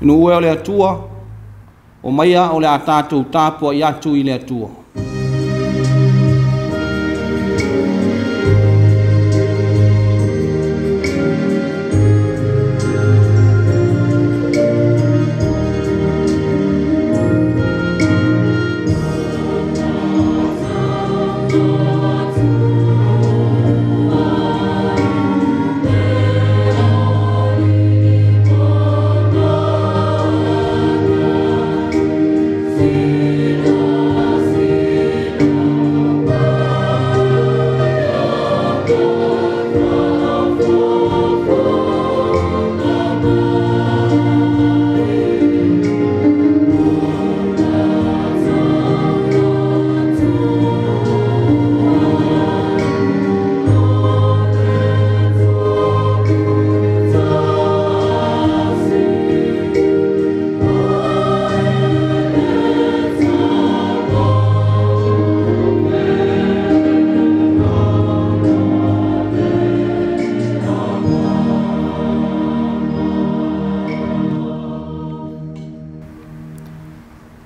Nuu e o le Atua, o maia o le a tātou tāpua i atu i le Atua.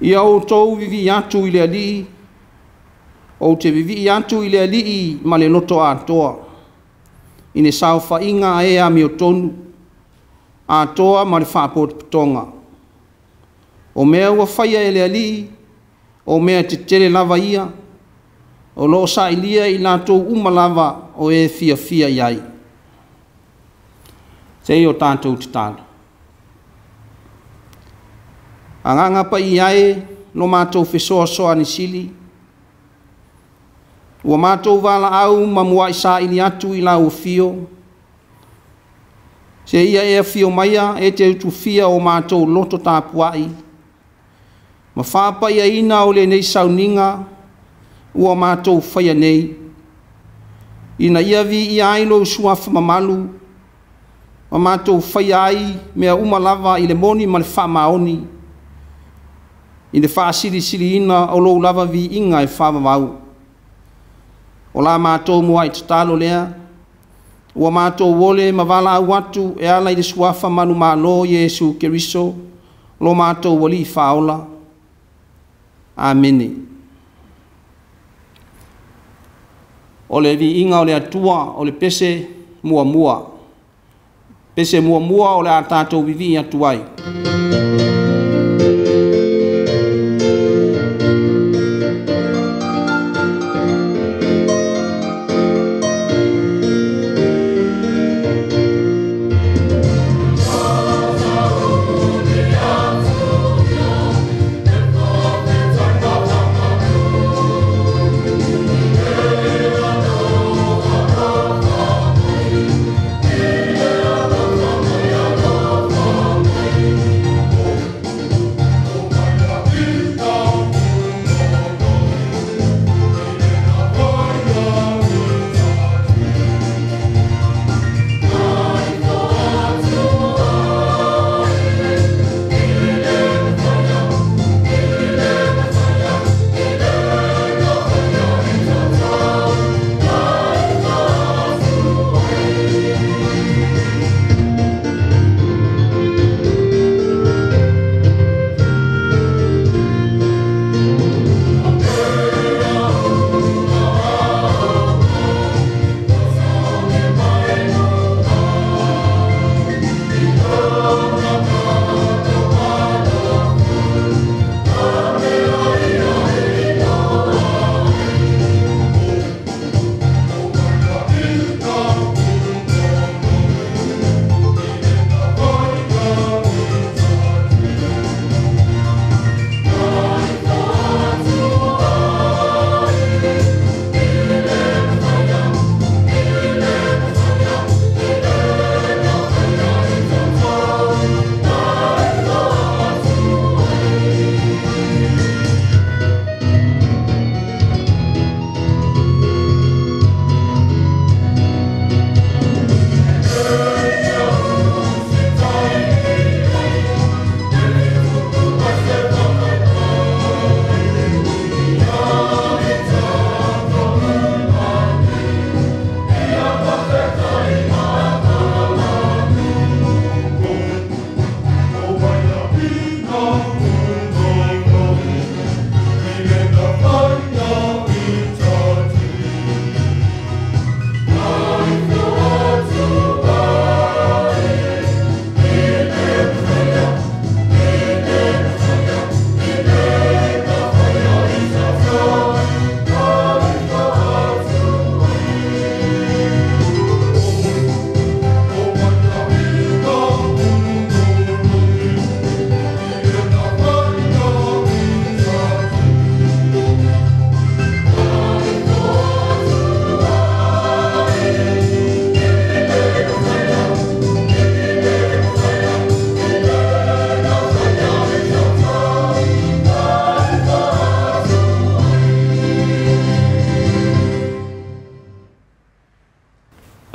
Ia outou vivi atu i le alii, ou te vivi atu i le alii ma le loto atoa, i ne saofaiga e a miotonu, atoa ma le faapotopotoga. O mea ua faia e le alii, o mea tetele lava ia, o loo sailia i latou uma lava o e fiafia i ai. Se i o tātou tatalo. Agaga paia e no mātou fesoasoani sili, ua mātou valaau ma muai saili atu i lau afio, se ia e afio maia e te utufia o mātou loto tapuai, ma faapaiaina o lenei sauniga ua mātou faia nei, ina ia viia ai lou suafa mamalu, ma mātou faia ai mea uma lava i le moni ma le faamaoni, i le faasilisiliina o lou lava viiga e faavavau. O la mātou muai tatalo lea, ua mātou ole ma valaau atu e ala i le suafa manumalo Iesu Keriso, lo mātou alii faaola. Amene. O le viiga o le Atua o le pese muamua. Pese muamua o le a tātou vivi atu ai. Thank you.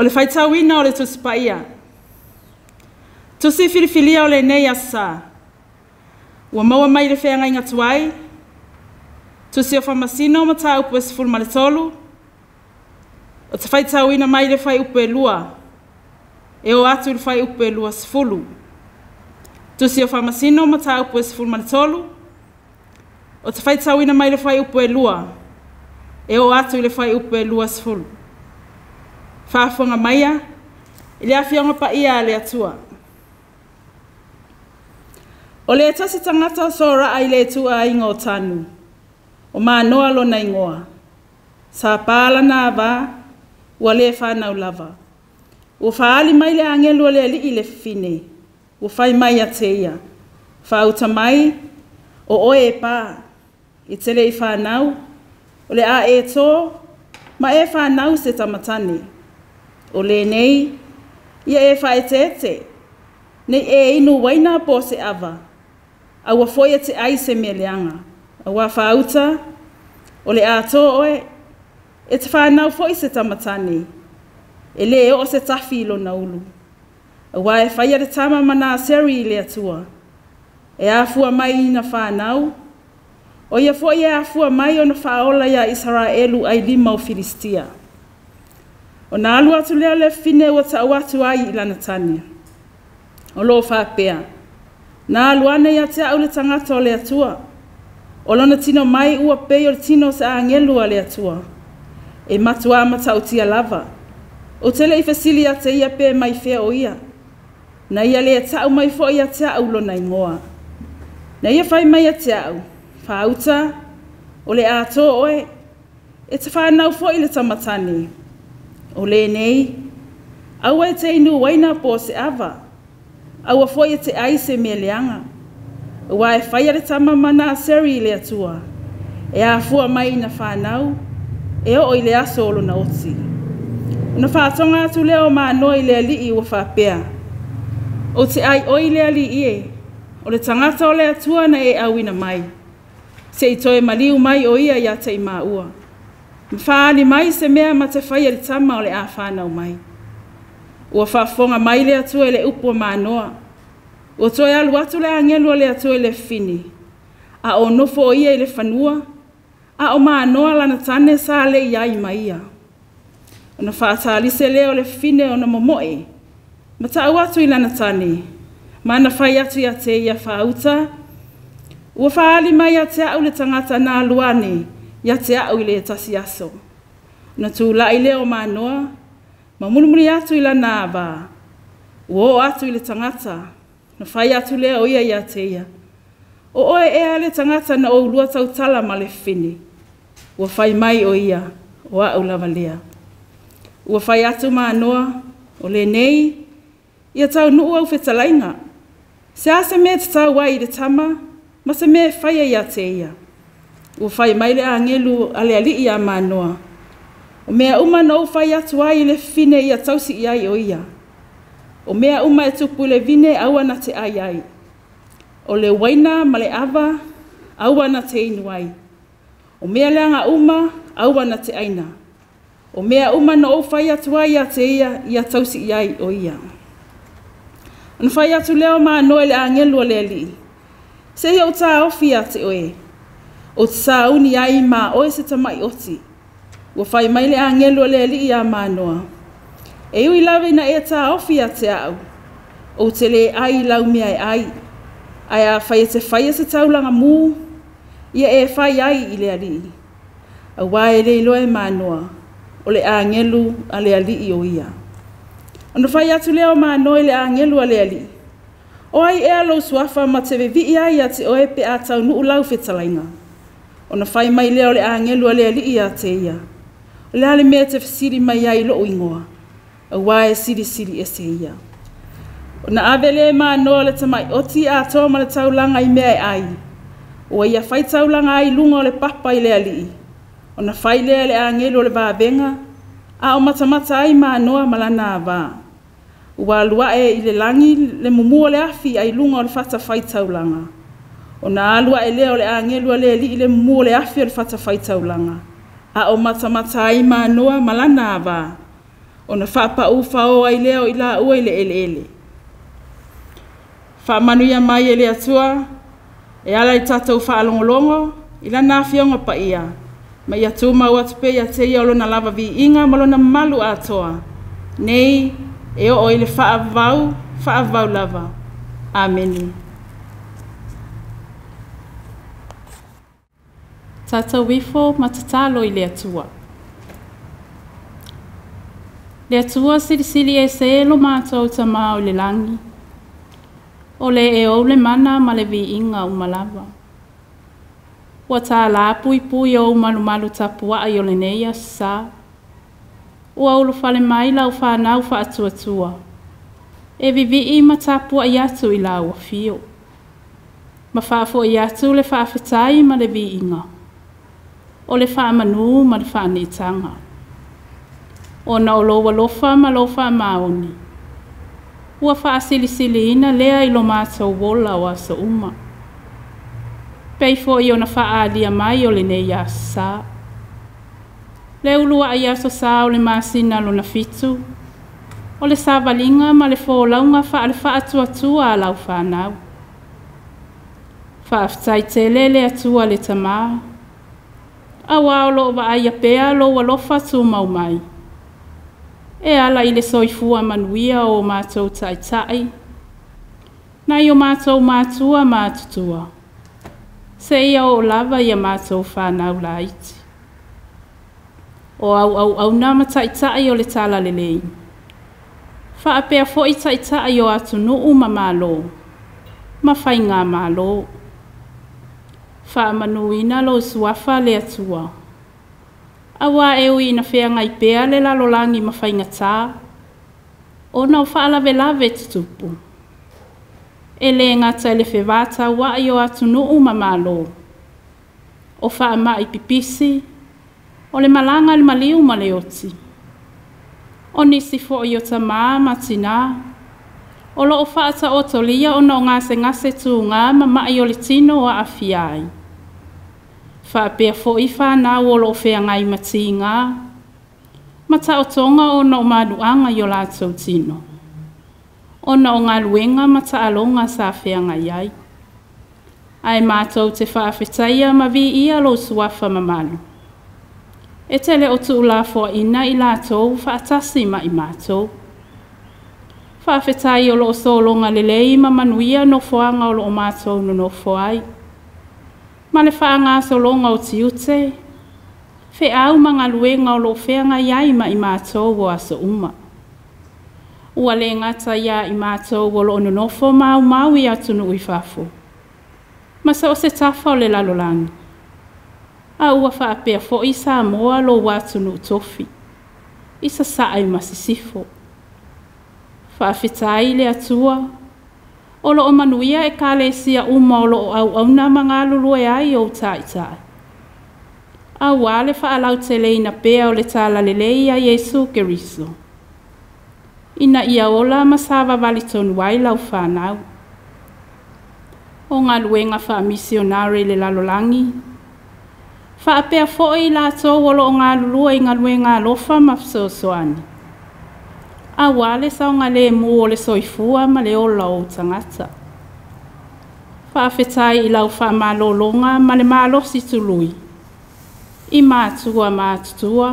O le faitauina o le Tusi Paia. Tusi filifilia o lenei Aso Sa. Ua maua mai le feagaiga tuai, Tusi o Faamasino mataupu e 13, o te faitauina mai le fuaiupu e 2, e oo atu i le fuaiupu e 20. Tusi o Faamasino mataupu e 13, o te faitauina mai le fuaiupu e 2, e oo atu i le fuaiupu e 20. Faafofoga maia i le Afioga Paia a le Atua. O le tasi tagata soraa i le ituaiga o Tanu, o Manoa lona igoa. Sa pa lana ava, ua le whanau lava. Ua faali mai le angelu o le alii le fine, ua fai mai a te ia. Whauta mai, o oe e pā, i te le i whanau, o le a e tō, ma e whanau se tamatane. O le nei, ia e whaeteete, nei e inu waina po se ava, a ua foi e te ai se mea leaga. A ua whauta, o le a tō oe, e te whanau foi se tamatane, e le o se tawhi lona ulu. A ua e whaia le tama mana seri i le atua, e afua mai ina whanau, o ia foi e afua mai ona whaola ia Israelu ai lima o Filistia. O nā alu atu lea le fine ua ta'u atu ai i lana tane. O lō whāpea, nā alu ane ia te au le tangata o le atua, o lona tino mai ua pei o le tino se angelu a le atua, e matua matautia lava. O te le i fesili a te ia pe mai whea o ia, na ia le ta'u mai fo ia te au lona ingoa. Na ia whai mai a te au, whauta, o le ātō oe, e te whanau fo i le tamatane. O le nei, aua e te inu waina po se ava, aua foi e te ai se mea leaga. Ua e whaia le tama mana a seri i le atua, e afua mai ina whanau, e oo i le aso o lona oti. Ona whātonga atu leo Manoa i le alii ua whāpea. O te ai oi le alii e, o le tangata o le atua na e awina mai. Se i toe maliu mai o ia ia te i maua. Mwhaali mai se mea ma te whaia le tama o le a whanau mai. Ua whaafonga mai le atua i le upu o Manoa. Ua toe alu atu le angelu o le atua i le fini. A o nofo o ia i le whanua, a o Manoa lana tane sa le ia i maia. Ona whaatālise leo le fine o na momoe. Ma ta'u atu i lana tane. Mana whai atu ia te ia whauta. Ua whaali mai a te au le tangata nā luane, ia te au i le tasi aso. Ona tūlai leo Manoa, ma mulimuli atu i lana ava. Ua o atu i le tangata, na whai atu leo ia ia te ia. O oe ea le tangata na o lua tautala ma le fine. Ua whai mai o ia, o au lava lea. Ua whai atu Manoa, o le nei, ia tau nuu au whetalainga. Se ase mea te tau ai i le tama, ma se mea whaia ia te ia. Ua whai mai le angelu a le alii a Manoa. O mea uma na o whai atu ai i le fine ia tausi i ai o ia. O mea uma e tupu le vine aua na te ai ai. O le waina ma le ava, aua na te inu ai. O mea leanga uma, aua na te aina. O mea uma na o whai atu ai ia te ia, ia tausi i ai o ia. Ona whai atu leo Manoa i le angelu o le alii. Se ia o tā ofi ia te oe. O te sāuni ai mā oe se tamai oti. Ua whai mai le angelu o le alii a Manoa. E ui lawe na e tā ofi a te au. O te le ai lau mea e ai. Ai a whai e te whaia se taulanga mū, ia e whai ai i le alii. A wā e le iloa e Manoa, o le angelu a le alii o ia. Ona whai atu leo Manoa i le angelu a le alii. O ai ea lou suafa ma te vevii ai a te oe pe a tau nuu lau whetalainga. Ona whai mai leo le angelu a le alii a te ia. O le ale mea te whasiri mai ai loo ingoa. A wā e siri siri e se ia. Ona ave le Manoa le tamai oti a toa ma le taulanga i mea e ai. O ia whai taulanga ai lunga o le papa i le alii. Ona whai lea le angelu o le vāvenga. A o matamata ai Manoa malana a vā. Ua alua e i le langi le mumu o le afi ai lunga o le whata whai taulanga. Ona alua e leo le angelu a le alii le mumu o le afi o le whata whai taulanga. A o matamata ai Manoa malana a vā. Ona faapaū fao ai lea o i laua i le eleele. Faamanuia mai e le Atua e ala i tatou faalogologo i lana afioga paia, ma ia tumau atu pea ia te ia o lona lava viiga ma lona mamalu atoa, nei e oo i le faavavau, faavavau lava. Amene. Tatou ifo ma tatalo i le Atua. Le Atua silisili ese lo matou Tamā o i le lagi, o le e ou le mana ma le viiga uma lava. Ua tālā puipui ou malumalu tapuai o lenei aso sa. Ua ulufale mai lau fanau faatuatua, e vivii ma tapuai atu i lau afio. Ma faafoi atu le faafetai ma le viiga, o le faamanū ma le faaneetaga. Ona o lou alofa ma lou faamaoni, ua faasilisiliina lea i lo matou ola o aso uma. Pei foi ona faaalia mai o lenei aso sa. Le uluai aso sa o le masina lona 7, o le savaliga ma le folauga faale-faatuatua a lau fanau. Faafetai tele le Atua le Tamā, auā o loo vaaia pea lou alofa tumau mai. E ala i le soifua manuia o matou taitai, nai o matou matua ma atutua, seia oo lava ia matou fanau laiti. O au auauna ma taitai o le talalelei, faapea foi taitai o atunuu ma malo, ma faigamalo. Faamanuina lou suafa le Atua, auā e ui ina feagai pea le lalolagi ma faigatā, ona o faalavelave tutupu. E le gata i le fevataua'i o atunuu ma malo, o faama'i pipisi, o le malaga a le maliu ma le oti. O nisi foi o tamā ma tinā, o loo faataotolia ona o gasegase tugā ma ma'i o le tino o aafia ai. Faapea foi fanau o loo feagai ma tigā, ma taotoga ona o maluaga i o latou tino, ona o galuega ma taaloga sa feagai ai. Ae matou te faafetaia ma viia lou suafa mamalu. E te le o tuulafoaina i latou faatasi ma i matou. Faafetai o loo sologa lelei ma manuia nofoaga o loo matou nonofo ai. Ma le faagasologa o tiute, feau ma galuega o loo feagai ai ma i matou o aso uma. Ua le gata ia i matou o loo nonofo maumau i atunuu i fafo, ma so o se tafa o le lalolagi, a ua faapea foi Samoa lou atunuu tofi, i sasae ma sisifo. Faafetai le Atua, o loo manuia ekalesia uma o loo auauna ma galulue ai ou taitai. Auā le faalauteleina pea o le talalelei a Iesu Keriso. Ina ia ola ma savavali tonu ai lau fanau. O galuega faamisionare i le lalolagi, faapea foi i latou o loo galulue i galuega alofa ma fesoasoani. Auā le saogalemu o le soifua ma le ola o ou tagata. Faafetai i lau faamalologa ma le malosi tului, i matua ma atutua,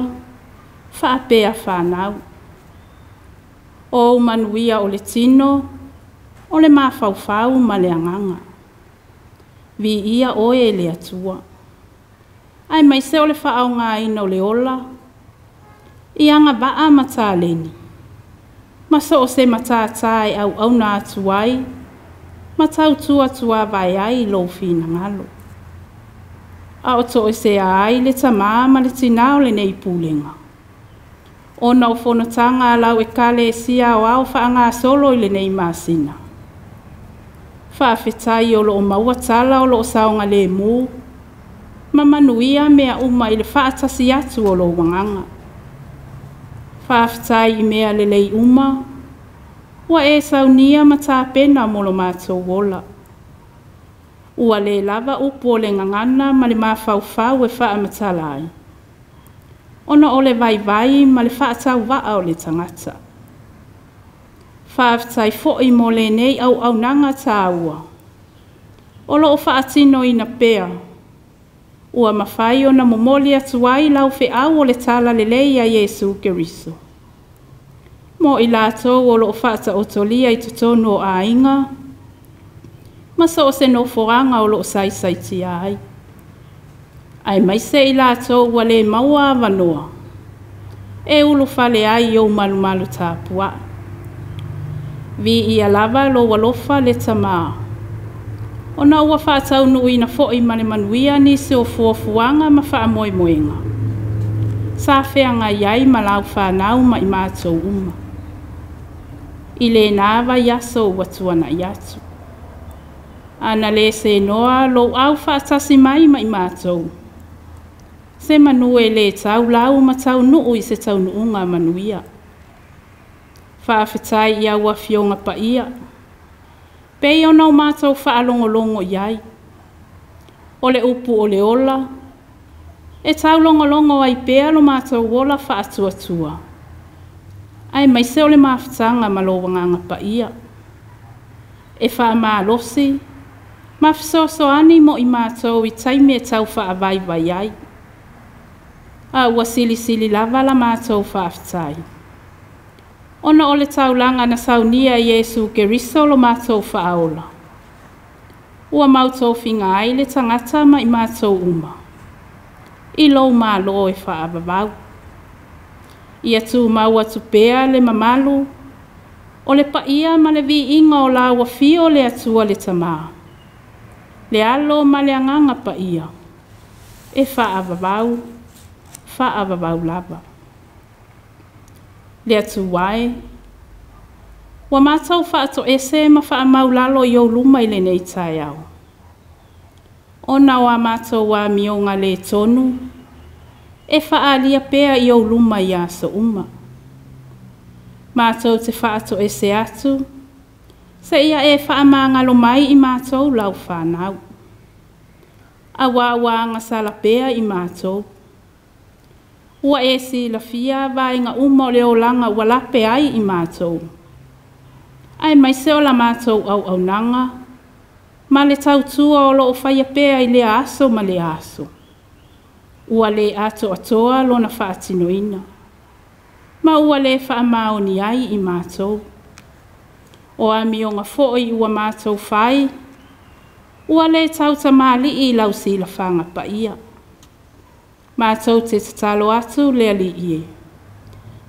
faapea fanau. O ou manuia o le tino, o le mafaufau ma le agaga. Viia oe e le Atua. Aemaise o le faaaogaina o le ola, i agavaa ma taleni, ma so o se matatā e auauna atu ai, ma tautua tuavae ai i lou finagalo. A o toesea ai le tamā ma le tinā o lenei pulega, ona o fonotaga a lau ekalesia aoao faagasolo i lenei masina. Faafetai o loo maua tala o loo saogalemu, ma manuia mea uma i le faatasi atu o lou agaga. Faafetai i mea lelei uma, ua e saunia ma tapena mo lo matou ola. Ua le lava upu o le gagana ma le mafaufau e faamatala ai. Ona o le vaivai ma le faatauva'a o le tagata. Faafetai fo'i mo lenei auaunaga tāua. O loo faatinoina pea. Ua mafai ona momoli atu ai lau feau o le tala lelei a Iesu Keriso. Mo i latou o loo faataotolia i totonu o aiga, ma so o se nofoaga o loo saisaitia ai. Aemaise i latou ua le maua avanoa, e ulufale ai i ou malumalu tapuai. Viia lava lou alofa le Tamā, ona ua faataunuuina foi ma le manuia nisi o fuafuaga ma faamoemoega. Sa feagai ai ma lau fanau ma i matou uma. I lena vaiaso ua tuanai atu. Ana le senoa lou au faatasi mai ma i matou. Se manu e le tau lau ma taunuu i se taunuuga manuia. Faafetai i au afioga paia. Pei ona o matou faalogologo i ai. O le upu o le ola, e taulogologo ai pea lo matou ola faatuatua. Aemaise o le mafutaga ma lou agaga paia. E faamalosi, ma fesoasoani mo i matou i taimi e tau faavaivai ai. A ua silisili lava la matou faafetai. Ona o le taulaga na saunia e Iesu Keriso lo matou faaola. Ua mautofiga ai le tagata ma i matou uma. I lou Malo e faavavau. Ia tumau atu pea le mamalu, o le paia ma le viiga o lau afio le Atua le Tamā. Le Alo ma le Agaga Paia, e faavavau, faavavau lava. Le Atua e, ua matou faatoese ma faamaulalo i ou luma i lenei taeao. Ona o a matou amioga le tonu, e faaalia pea i ou luma i aso uma. Matou te faatoese atu, seia e faamagalo mai i matou lau fanau. Auā ua agasala pea i matou. Ua e silafia vaega uma o le olaga ua lape ai i matou. Aemaise o la matou auaunaga, ma le tautua o loo faia pea i lea aso ma lea aso. Ua le atoatoa lona faatinoina. Ma ua le faamaoni ai i matou. O amioga foi ua matou fai, ua le tautamalii i lau silafaga paia. Matou te tatalo atu le Alii e.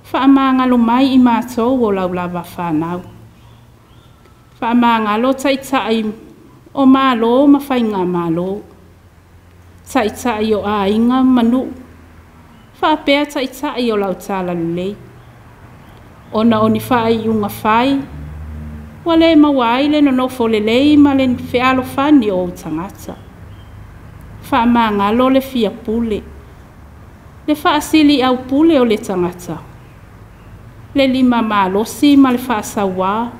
Faamagalo mai i matou o lau lava fanau. Faamagalo taitai o malo ma faigamalo. Taitai o aiga ma nuu. Faapea taitai o lau talalelei. Ona o ni faaiuga fai, ua le maua ai le nonofo lelei ma le fealofani o ou tagata. Faamagalo le fia pule. Le faasili au pule o le tagata. Le lima malosi ma le faasauā.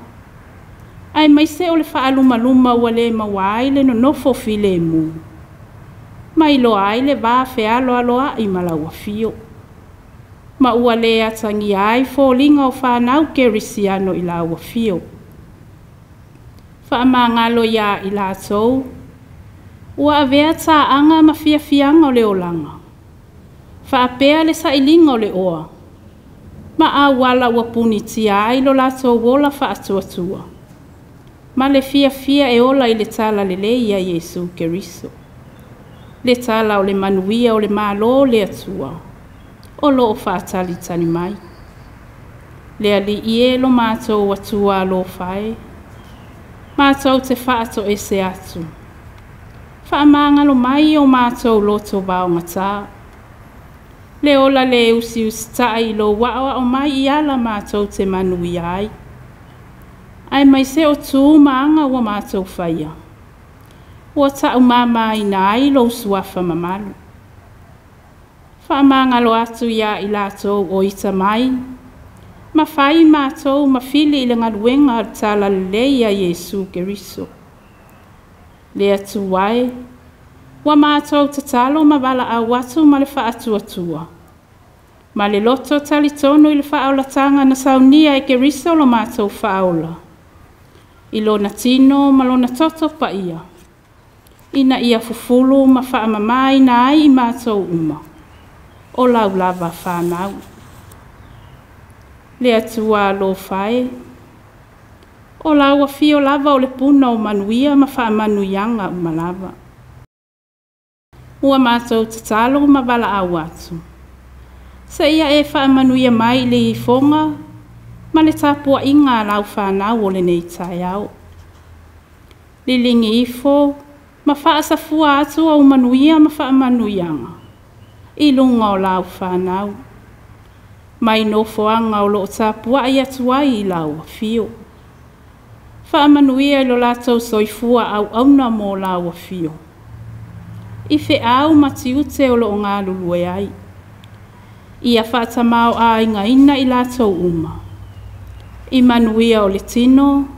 Aemaise o le faalumaluma ua le maua ai le nonofo filemu. Ma iloa ai le va fealoaloai ma lau afio. Ma ua le atagia ai foliga o fanau kerisiano i lau afio. Faamagalo ia i latou, ua avea taaga ma fiafiaga o le olaga. Faapea le sailiga o le oa, ma auala ua punitia ai lo latou ola faatuatua. Ma le fiafia e ola i le tala lelei a Iesu Keriso. Le tala o le manuia o le Malo o le Atua, o loo faatalitali mai. Le Alii e lo matou Atua alofa e, matou te faatoese atu. Faamagalo mai o matou loto vaogatā. Le ola le usiusitai i lou aoao mai i ala matou te manuia ai. Aemaise o tu ma aga ua matou faia. Ua taumamaina ai lou suafa mamalu. Faamagalo atu ia i latou o ita mai, ma fai matou ma fili i le galuega o le talalelei a Iesu Keriso. Le Atua e, ua matou tatalo ma valaau atu ma le faatuatua. Ma le loto talitonu i le faaolataga na saunia e Keriso lo matou faaola, i lona tino ma lona toto paia, ina ia fufulu ma faamamāina ai i matou uma, o lau lava fanau. Le Atua alofa e, o lau afio lava o le puna o manuia ma faamanuiaga uma lava. Ua matou tatalo ma valaau atu, seia e faamanuia mai i le ifoga ma le tapuaiga a lau fanau o lenei taeao. Liligi ifo ma faasafua atu ou manuia ma faamanuiaga i luga o lau fanau, mai nofoaga o loo tapuai atu ai i lau afio. Faamanuia i lo latou soifua auauna mo lau afio, i feau ma tiute o loo galulue ai. Ia faatamaoaigaina i latou uma, i manuia o le tino,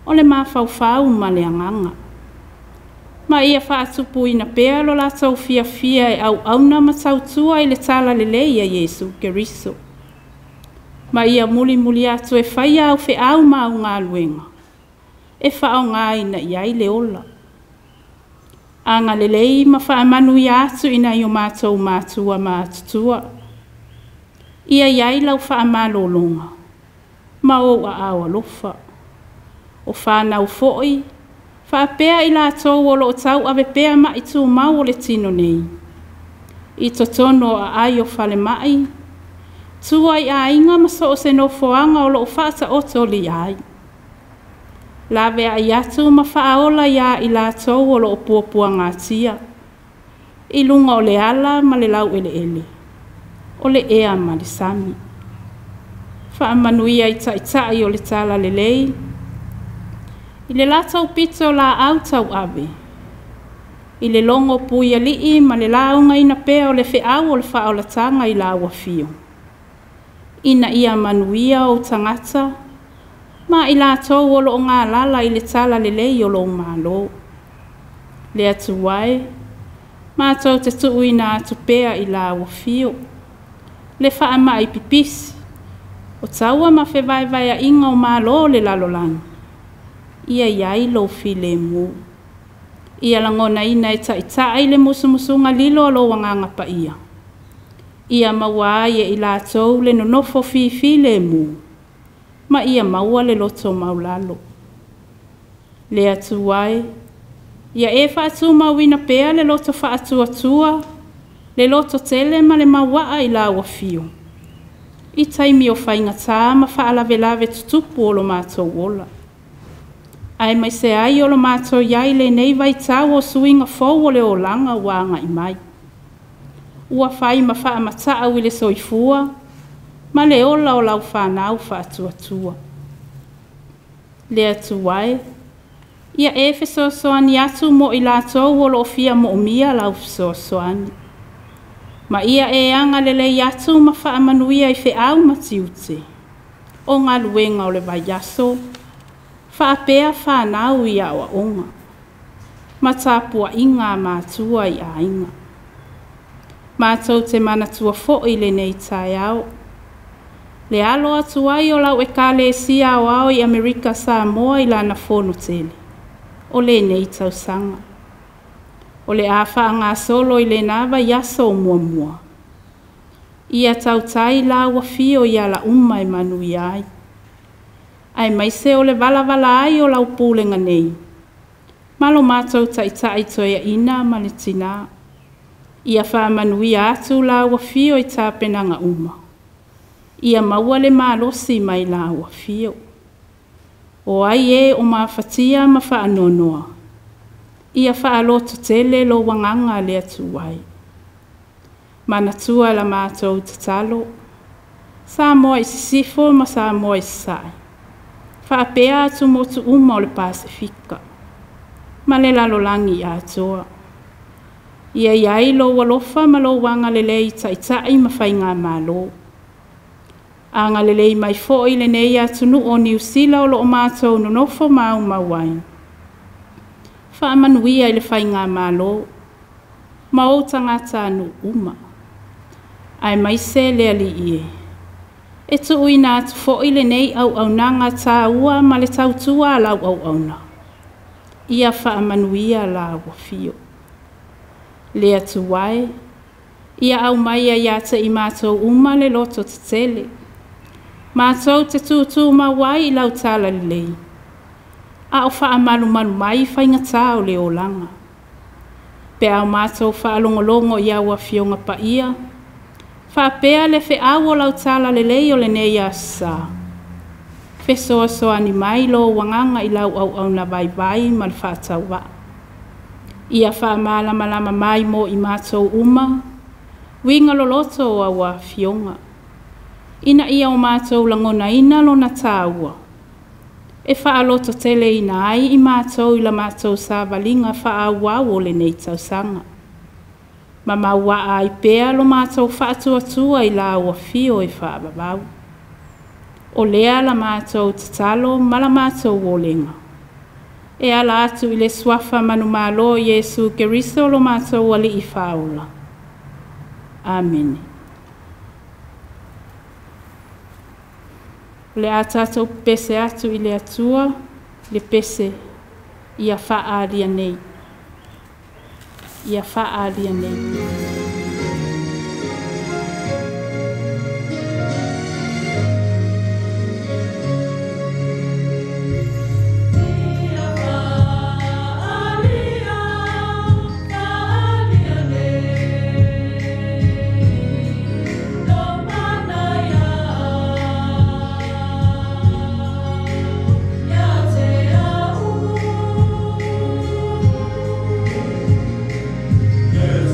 o le mafaufau ma le agaga. Ma ia faatupuina pea lo latou fiafia e auauna ma tautua i le talalelei a Iesu Keriso. Ma ia mulimuli atu e faia au feau ma au galuega, e faaaogaina i ai le ola. Agalelei ma faamanuia atu i nai o matou matua matutua. Ia i ai lau faamalologa ma ou aao alofa. O fanau foi, faapea i latou o loo tauave pea ma'i tumau o le tino nei, i totonu o aai o falemai, tua i aiga ma so o se nofoaga o loo faataotolia ai. Laveai atu ma faaola iā i latou o loo puapuagatia, i luga o le ala ma le laueleele, o le ea ma le sami. Faamanuia i taitai o le talalelei, i le latou pito laau tauave, i le logo puialii ma le laugaina pea o le feau o le faaolataga i lau afio, ina ia manuia ou tagata ma i latou o loo galala i le talalelei o lou Malo. Le Atua e, matou te tuuina atu pea i lau afio, le faamai pipisi, o taua ma fevaevaeaiga o malo o le lalolagi, ia i ai lou filemu. Ia lagonaina e taitai le musumusuga lilo a lou Agaga Paia, ia maua ai e i latou le nonofo fifilemu, ma ia maua le loto maulalo. Le Atua e, ia e faatumauina pea le loto faatuatua, le loto tele ma le mauaa i lau afio, i taimi o faigata ma faalavelave tutupu o lo matou ola. Aemaise ai o lo matou i ai i lenei vaitau o suiga fou o le olaga ua agai mai. Ua fai ma faamatau i le soifua ma le ola o lau fanau faatuatua. Le Atua e, ia e fesoasoani atu mo i latou o loo fia moomia lau fesoasoani. Ma ia e agalelei atu ma faamanuia i feau ma tiute, o galuega o le vaiaso, faapea fanau i aoaoga, ma tapuaiga a matua i aiga. Matou te manatua foi lenei taeao, le alo atu ai o lau Ekalesia Aoao i Amerika Samoa i lana fono tele, o lenei tausaga. O le a faagasolo i lena vaiaso o muamua. Ia tautai lau afio i ala uma e manuia ai. Aemaise o le valavala ai o lau pulega nei, ma lo matou taitai toeaina ma le tinā. Ia faamanuia atu lau afio i tapenaga uma. Ia maua le malosi mai lau afio. O ai e o mafatia ma faanoanoa, ia faalototele lou agaga le Atua e. Manatua la matou tatalo, Samoa i Sisifo ma Samoa i Sasae, faapea atumotu uma o le Pasefika, ma le lalolagi atoa. Ia i ai lou alofa ma lou agalelei i taitai ma faigamalo. Agalelei mai foi lenei atunuu o Niu Sila o loo matou nonofo maumau ai. Faamanuia i le faigamalo ma ou tagatanuu uma. Aemaise le Alii e. E tuuina atu fo'i lenei auaunaga tāua ma le tautua a lau auauna. Ia faamanuia lau afio. Le Atua e, ia aumaia ia te i matou uma le loto tetele. Matou te tutumau ai i lau talalelei. A o faamalumalu mai faigata o le olaga. Pe a o matou faalogologo i au afioga paia, faapea le feau o lau talalelei o lenei aso sa. Fesoasoani mai lou agaga i lau auauna vaivai ma le faatauvaa. Ia faamalamalama mai mo i matou uma, uiga loloto o au afioga. Ina ia o matou lagonaina lona tāua, e faalototeleina ai i matou i la matou savaliga faaauau o lenei tausaga. Ma mauaa ai pea lo matou faatuatua i lau afio e faavavau. O lea la matou tatalo ma la matou olega. E ala atu i le suafa manumalo Iesu Keriso lo matou Alii Faaola. Amene. O le a tatou pese atu i le Atua, le pese ia faaalia nei. Ia faaalia nei. Ia faaalia nei, lo manaia ia te au. Yes.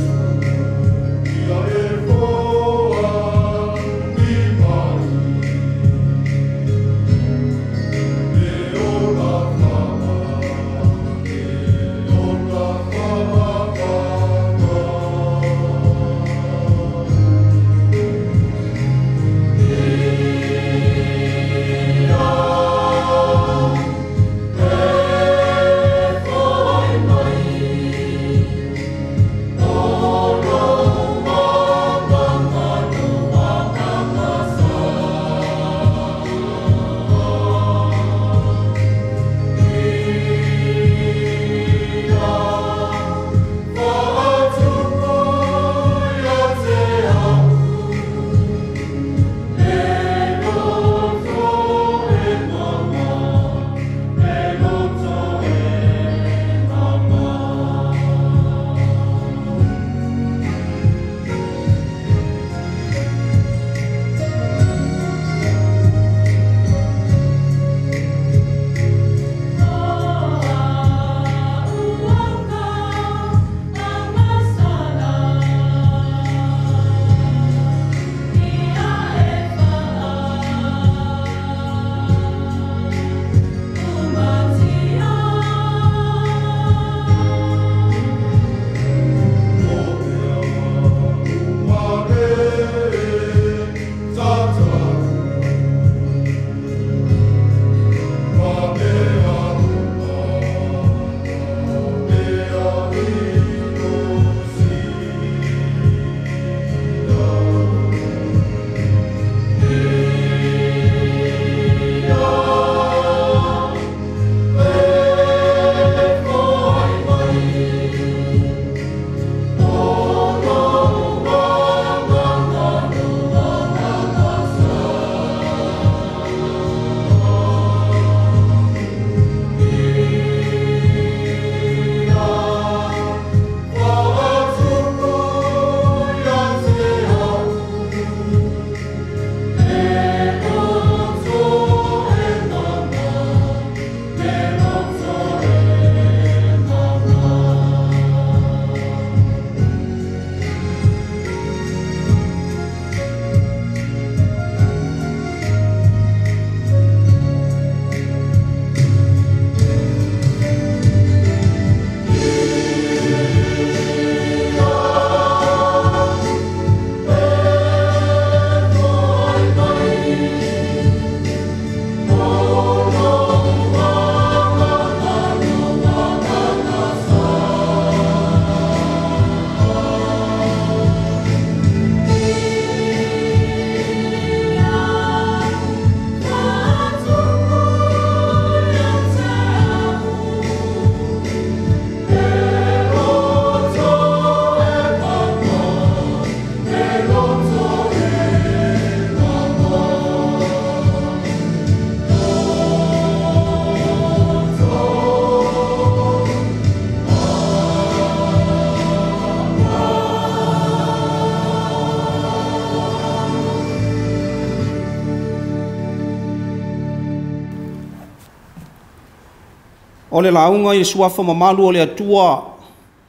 O le lauga i le suafa mamalu o le Atua,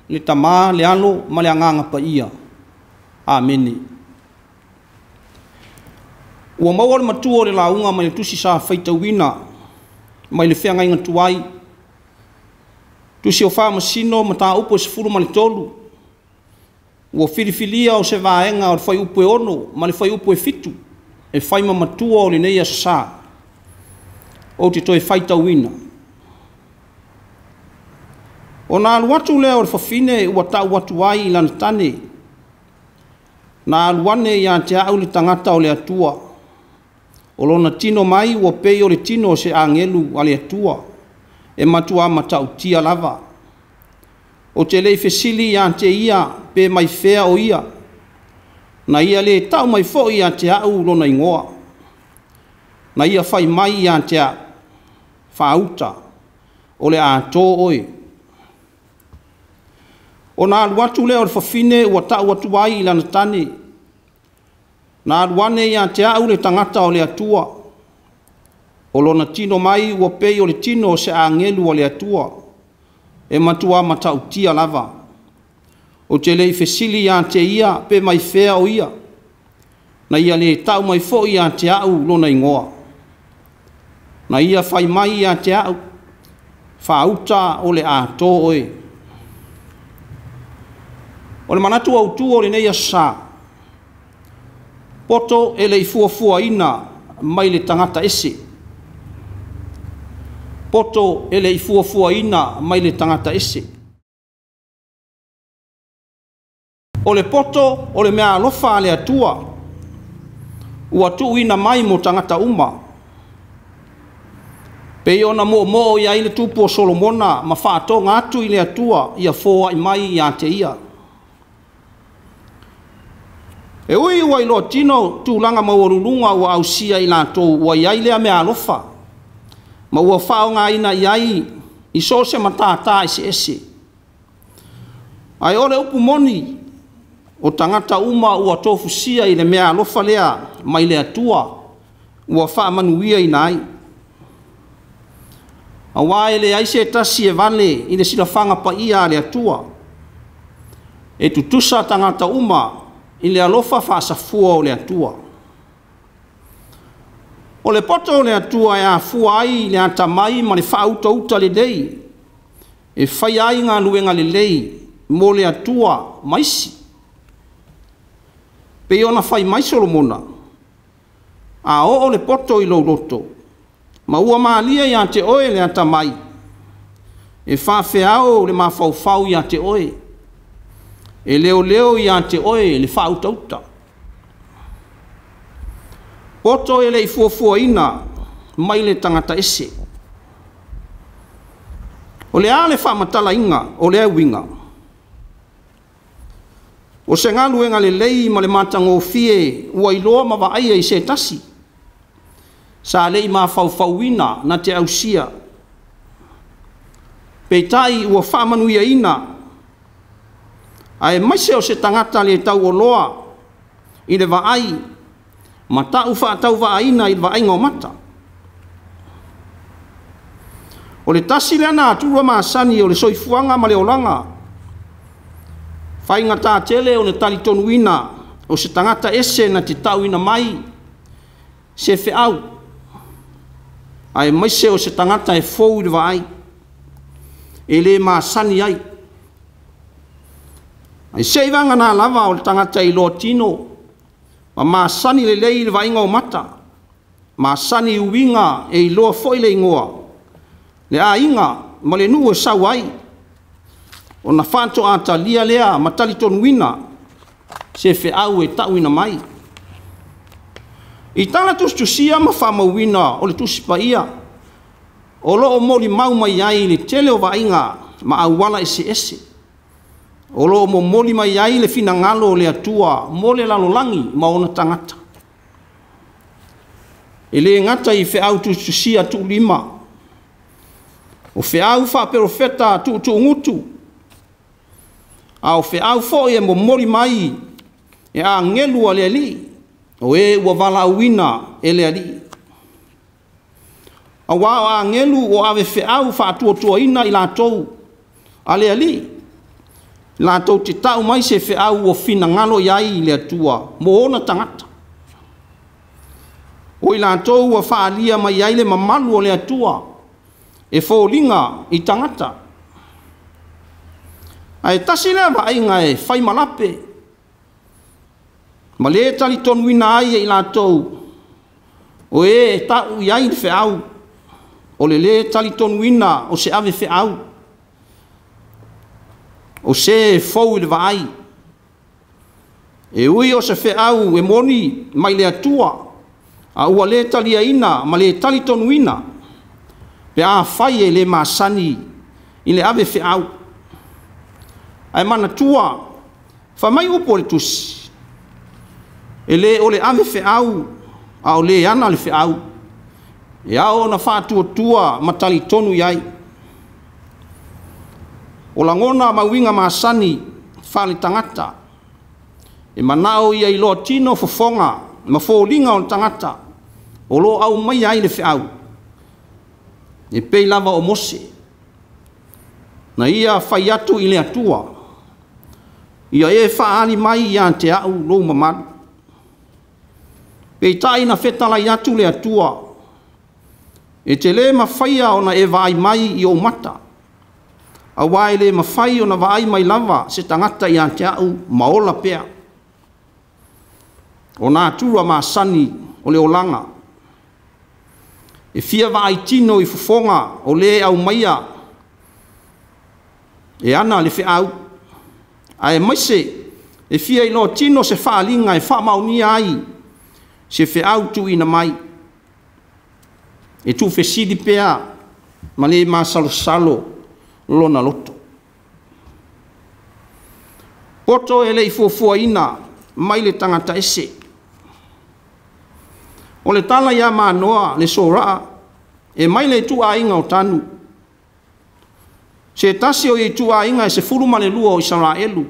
le Tamā, le Alo ma le Agaga Paia. Amene. Ua maua le matua o le lauga mai le tusi sa faitauina mai le feagaiga tuai, tusi o Faamasino mataupu e 13, ua filifilia o se vaega o le fuaiupu e 6 ma le fuaiupu e 7 e fai ma matua o lenei aso sa. Ou te toe faitauina. Ona alu atu lea o le fafine ua tau atu ai i lana tane, na alu ane ia te au le tagata o le Atua, o lona tino mai ua pei o le tino o se agelu a le Atua, e matua matautia lava. Ou te le i fesili ia te ia pe mai fea o ia, na ia le tau mai foi ia te au lona igoa, na ia fai mai ia te au, faauta, o le a tō oe. Ona alu atu lea o le fafine ua tau atu ai i lana tane, na alu ane ia te au le tagata o le Atua, o lona tino mai ua pei o le tino o se agelu a le Atua, e matua matautia lava. Ou te le i fesili ia te ia pe mai fea o ia, na ia le tau mai foi ia te au lona igoa, na ia fai mai ia te au, faauta o le a tō oe. O le manatu autu o lenei aso sa, poto e le i fuafuaina mai le tagata ese. Poto e le i fuafuaina mai le tagata ese. O le poto o le mea alofa a le Atua, ua tuuina mai mo tagata uma. Pei ona moomoo i ai le tupu o Solomona ma faatoga atu i le Atua ia foai mai ia te ia. E ui ua iloa tino tulaga maualuluga ua ausia i latou ua i ai lea mea alofa, ma ua faaaogaina i ai i so o se matātā eseese. Ae o le upu moni, o tagata uma ua tofusia i le mea alofa lea mai le Atua ua faamanuiaina ai. Auā e leai se tasi e vale i le silafaga paia a le Atua, e tutusa tagata uma i le alofa faasafua o le Atua. O le poto o le Atua e afua ai le atamai ma le faautauta lelei, e faia ai galuega lelei mo le Atua ma isi. Pei ona fai mai Solomona, a oo le poto i lou loto, ma ua malie ia te oe le atamai, e faafeao le mafaufau ia te oe, e leoleo ia te oe le faautauta. Poto e le i fuafuaina mai le tagata ese. O le a le faamatalaina o lea uiga? O se galuega lelei ma le matagofie ua iloa ma vaaia i se tasi, sa le i mafaufauina na te ausia. Peitai ua faamanuiaina, aemaise o se tagata le tauoloa i le vaai, ma ta'u faatauvaaina i le vaaiga o mata. O le tasi lea natura masani o le soifuaga ma le olaga, faigatā tele o le talitonuina o se tagata ese na te tauina mai se feau, aemaise o se tagata e fou i le vaai, e le masani ai. Ai se i vagana lava o le tagata iloa tino, ma masani lelei i le vaaiga o mata, masani i uiga e iloa foi le igoa, le aiga ma le nuu e sau ai, ona faatoatalia lea ma talitonuina se feau e tauina mai. I tala tusitusia ma faamauina o le Tusi Paia, o loo molimau mai ai le tele o vaaiga ma auala eseese, o loo momoli mai ai le finagalo o le Atua mo le lalolagi ma ona tagata. E le gata i feau tusitusia tuulima, o feau faaperofeta tuutuugutu, a o feau foi e momoli mai e agelu a le Alii, o e ua valaauina e le Alii. Auā o agelu o ave feau faatuatuaina i latou a le Alii, latou te tau mai se feau ua finagalo i ai le Atua mo ona tagata. O i latou ua faaalia mai ai le mamalu o le Atua e foliga i tagata. Ae tasi lea vaaiga e fai malape, ma le talitonuina ai e i latou o e tau i ai le feau, o le lē talitonuina o se ave feau, o se e fou i le vaai. E ui o se feau e moni mai le Atua, a ua lē taliaina ma lē talitonuina, pe afai e lē masani i le ave feau. Ae manatua, fai mai upu o le tusi, e lē o le ave feau, a o lē ana le feau, e ao ona faatuatua ma talitonu i ai. O lagona ma uiga masani faaletagata, e manao ia iloa tino fofoga ma foliga o le tagata o lo o aumaia ai le feau, e pei lava o Mose, na ia fai atu i le Atua, ia e faaali mai ia te au lou mamalu. Peitai na fetalai atu le Atua, e te lē mafaia ona e vaai mai i ou mata, auā e lē mafai ona vaai mai lava se tagata ia te au ma ola pea. O natura masani o le olaga, e fia vaai tino i fofoga o lē aumaia e ana le feau, ae maise e fia iloa tino se faaliga e faamaonia ai se feau tuuina mai. E tuufesili pea ma lē masalosalo lona loto. Poto e le i fuafuaina mai le tagata ese. O le tala ia Manoa le soraa e mai le ituaiga o Tanu. Se tasi o ituaiga e 12 o Isaraelu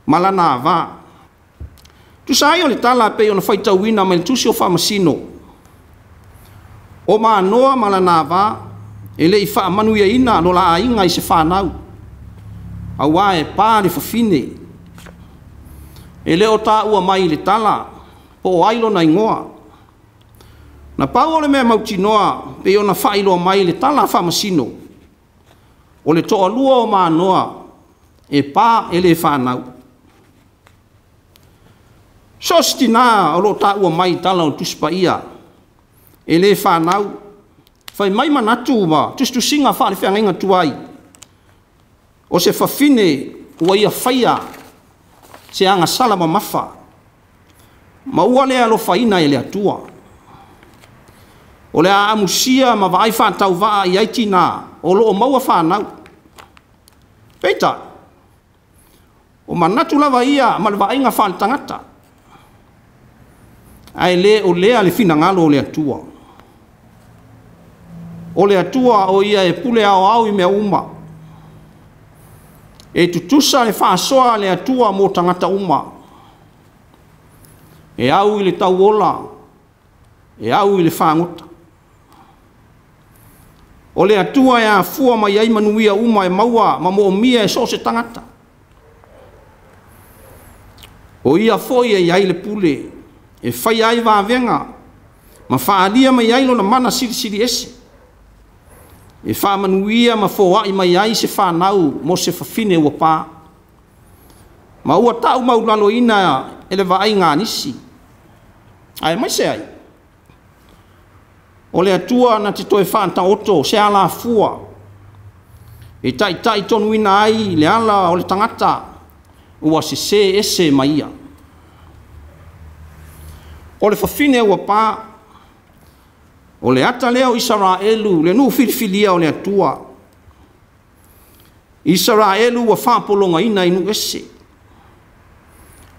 ma lana avā. Tusa ai o le tala pei ona faitauina mai le tusi o Faamasino. O Manoa ma lana avā e le i faamanuiaina lo la aiga i se whanau. Auā e pā le fafine. E le o tāua mai i le tala po o ai lona igoa. Na pau o le mea mautinoa pei ona faailoa mai le tala a Faamasino. O le toalua o Manoa e pā e le whanau. So se tinā o lo tāua mai tala o Tusi Paia e le whanau. Fai mai manatu ma tusitusiga faalefeagaiga tuai. O se fafine ua ia faia se agasala mamafa. Ma ua le alofaina e le Atua. O le aamusia ma vaai faatauvaa i ai tinā o loo maua whanau. Peitai, o manatu lava ia ma le vaaiga faaletagata. Ae lē o lea le finagalo o le Atua. O le Atua o ia e pule aoao i mea uma. E tutusa le faasoa a le Atua mo tagata uma. E au i le tauola, e au i le fagota. O le Atua e afua mai ai manuia uma e maua ma moomia e so o se tagata. O ia foi e i ai le pule, e faia ai vavega, ma faalia mai ai lona mana silisili ese. E faamanuia ma foai mai ai se whanau mo se fafine ua pā. Ma ua tau maulaloina e le vaaiga a nisi. Ae mai se ai. O le Atua na te toe faataoto se alafua. E taitai tonuina ai le ala o le tagata ua sesē ese mai ia. O le fafine ua pā, o le ata lea o Isaraelu, le nuu filifilia o le Atua. Isaraelu ua faapologaina i nuu ese.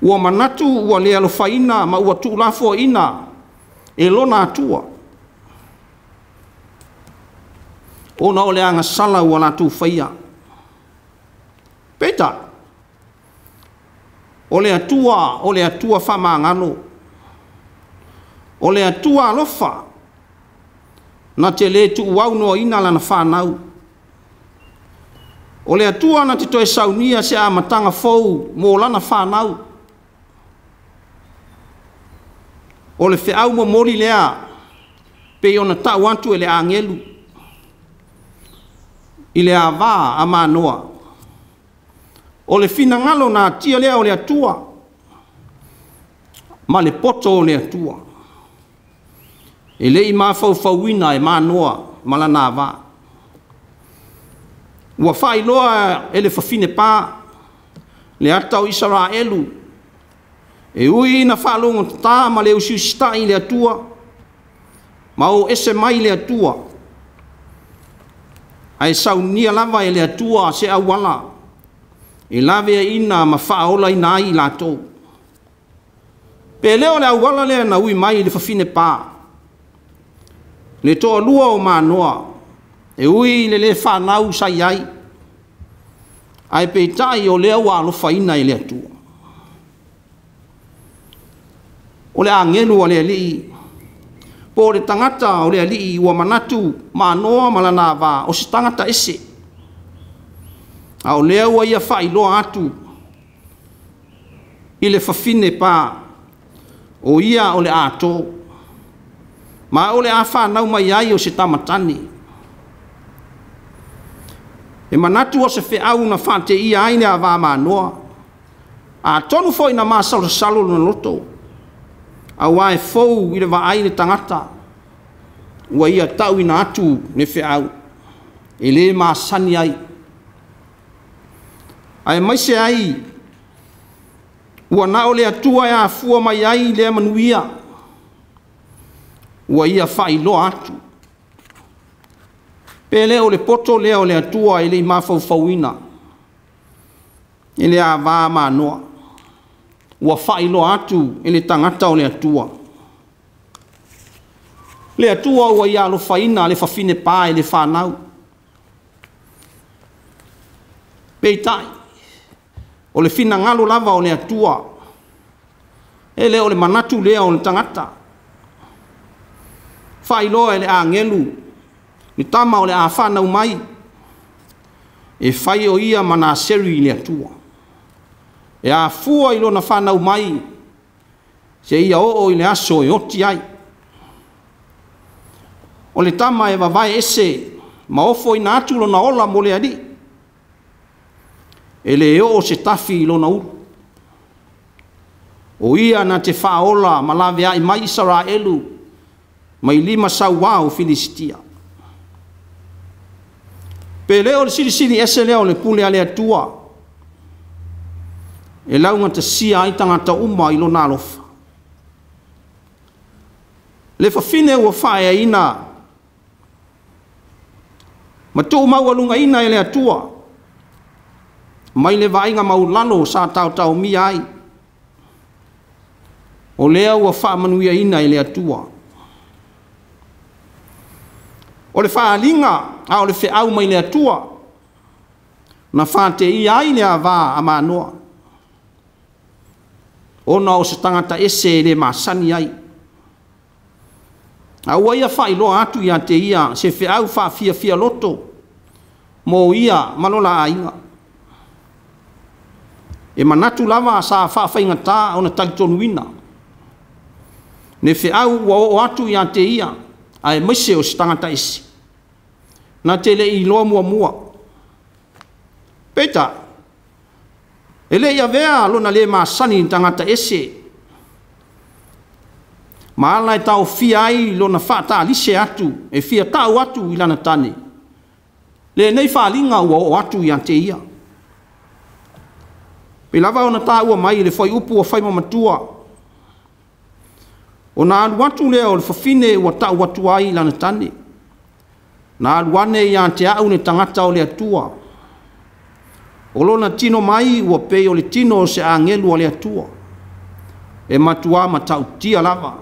Ua manatu ua le alofaina ma ua tuulafoaina e lona Atua. Ona o le agasala ua latou faia. Peitai, o le Atua, o le Atua faamagalo. O le Atua alofa. Na te lē tuuaunoaina lana fanau. O le Atua na te toe saunia se amataga fou mo lana fanau. O le feau momoli lea pei ona tau atu e le agelu i le avā a Manoa. O le finagalo na atia lea o le Atua ma le poto o le Atua. E le i mafaufauina e Manoa ma lana avā. Ua faailoa e le fafine pa le ata o Isaraelu e ui ina faalogotatā ma le usiusita'i i le Atua ma o ese mai le Atua ae saunia lava e le Atua se auala e laveaiina ma faaolaina ai i latou. Pe le o le auala lea na ui mai i le fafine pa, le toalua o Manoa, e ui i le lē fanau sa i ai, ae peitai o lea ua alofaina e le Atua. O le agelu a le Alii po o le tagata o le Alii ua manatu Manoa ma lana avā o se tagata ese, a o lea ua ia faailoa atu i le fafine pa o ia o le ato, ma o le a fanau mai ai o se tamatane. E manatu o se feau na faateia ai le avā Manoa, atonu foi na masalosalo lona loto, auā e fou i le vaai le tagata ua ia tauina atu le feau e lē masani ai. Aemaise ai ua na o le Atua e afua mai ai lea manuia ua ia faailoa atu. Pe le o le poto lea o le Atua e le i mafaufauina e le avā Manoa, ua faailoa atu e le tagata o le Atua. Le Atua ua ia alofaina le fafine pa e le fanau. Peitai, o le finagalo lava o le Atua, e le o le manatu lea o le tagata. Faailoa e le agelu, le tama o le a fanau mai, e fai o ia ma Naseri i le Atua. E afua i lona fanau mai, seia oo i le aso e oti ai. O le tama e vavae ese ma ofoina atu lona ola mo le Alii. E le oo se tafi i lona ulu. O ia na te faaola ma laveai mai Isaraelu mai lima sauā o Filisitia. Pe le o le silisili ese lea o le pule a le Atua, e laugatasia ai tagata uma i lona alofa. Le fafine ua faaeaina ma tuumaualugaina e le Atua mai le vaaiga maulalo sa taotaomia ai, o lea ua faamanuiaina e le Atua. O le faaaliga a o le feau mai le Atua na faateia ai le avā a Manoa, ona o se tagata ese e le masani ai. A ua ia faailoa atu ia te ia se feau faafiafia loto mo ia ma lona aiga. E manatu lava sa faafaigatā ona talitonuina le feau ua oo atu ia te ia, aemaise o se tagata ese na te le i iloa muamua. Peitai, e le i avea lona lē masani i tagata ese, ma ala e taofia ai lona faatalise atu e fia tau atu i lana tane. Lenei faaliga ua oo atu ia te ia. Pei lava ona taua mai i le fuaiupu ua fai ma matua, ona alu atu lea o le fafine ua tau atu ai i lana tane. Na alu ane ia te au le tagata o le Atua. O lona tino mai ua pei o le tino o se agelu a le Atua, e matuā matautia lava.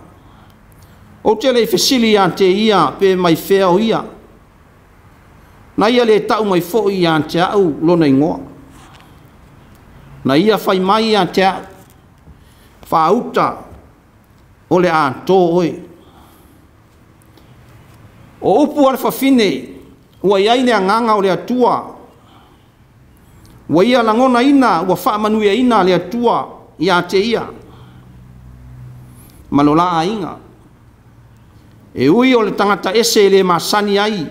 Ou te le i fesili ia te ia pe mai fea o ia. Na ia le tau mai foi ia te au lona igoa. Na ia fai mai ia te au, faauta o le ato oe. O upu a le fafine ua iai le agaga o le Atua, ua ia lagonaina ua faamanuiaina le Atua ia te ia ma lo la aiga. E ui o le tagata ese e le masani ai,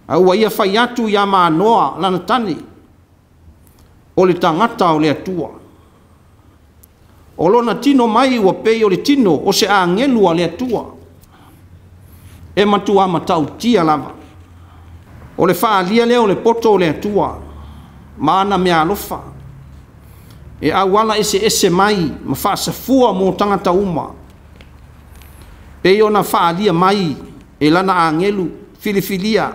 a ua ia fai atu ia Manoa lana tane, o le tagata o le Atua. O lona tino mai ua pei o le tino o se agelu a le Atua, e matua matautia lava. O le faalia lea o le poto o le Atua, ma ana mea alofa, e auala ese mai ma faasafua mo tagata uma, pei ona faalia mai e lana agelu filifilia,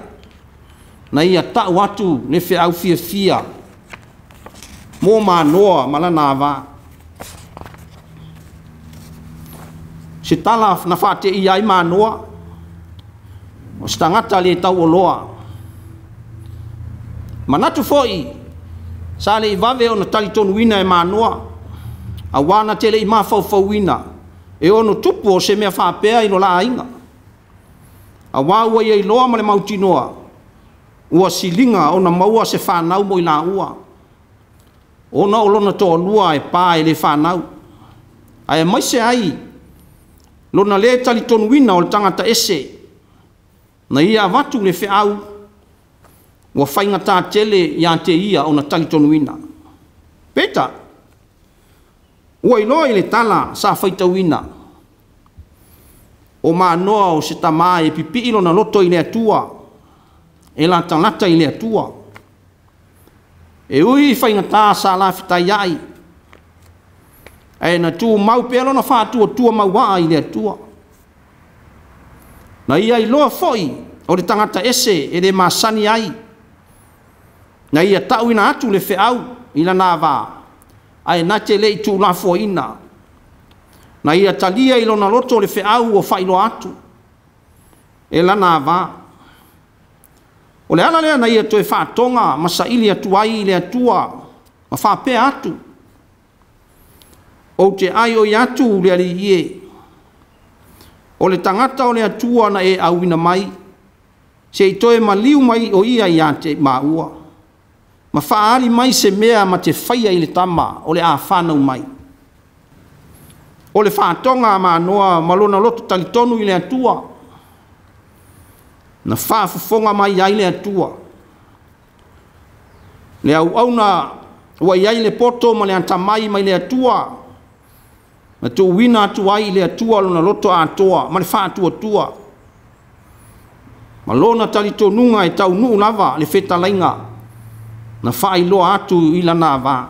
na ia tau atu le feau fiafia mo Manoa ma lana ava. Se tala na faateia ai Manoa, o se tagata le tauoloa. Manatu foi, sa le i vave ona talitonuina e Manoa, auā na te le i mafaufauina, e ono tupu o se mea faapea i lo la aiga. Auā ua ia iloa ma le mautinoa, ua siliga ona maua se whanau mo i la ua. Ona o lona toalua e pā e le whanau. Ae mai se ai, lona le talitonuina o le tagata ese, na ia avatu le feau, ua faigata tele ia te ia ona talitonuina. Peta, ua iloa i le tala sa faitauina, o Manoa o se tamā e pipii lona loto i le Atua, e latalata i le Atua. E ui i faigata sa lafitai ai, ae na tumau pea lona faatuatua mauaa i le Atua. Na ia iloa foi o le tagata ese e le masani ai, na ia tauina atu le feau i lana avā, ae na te le i tuulafoaina. Na ia talia i lona loto le feau ua faailoa atu e lana avā. O le ala lea na ia toe faatoga ma saili atu ai i le Atua ma faapea atu, ou te ai oi atu le alii e, o le tagata o le Atua na e auina mai, se i toe maliu mai o ia ia te maua, ma faali mai se mea ma te faia i le tama o le a whanau mai. O le faatoga a Manoa ma lona loto talitonu i le Atua, na faafofoga mai ai le Atua. Le auauna ua iai le poto ma le atamai mai le Atua, na tuuina atu ai i le Atua lona loto atoa ma le faatuatua, ma lona talitonuga e taunuu lava le fetalaiga na faailoa atu i lana avā.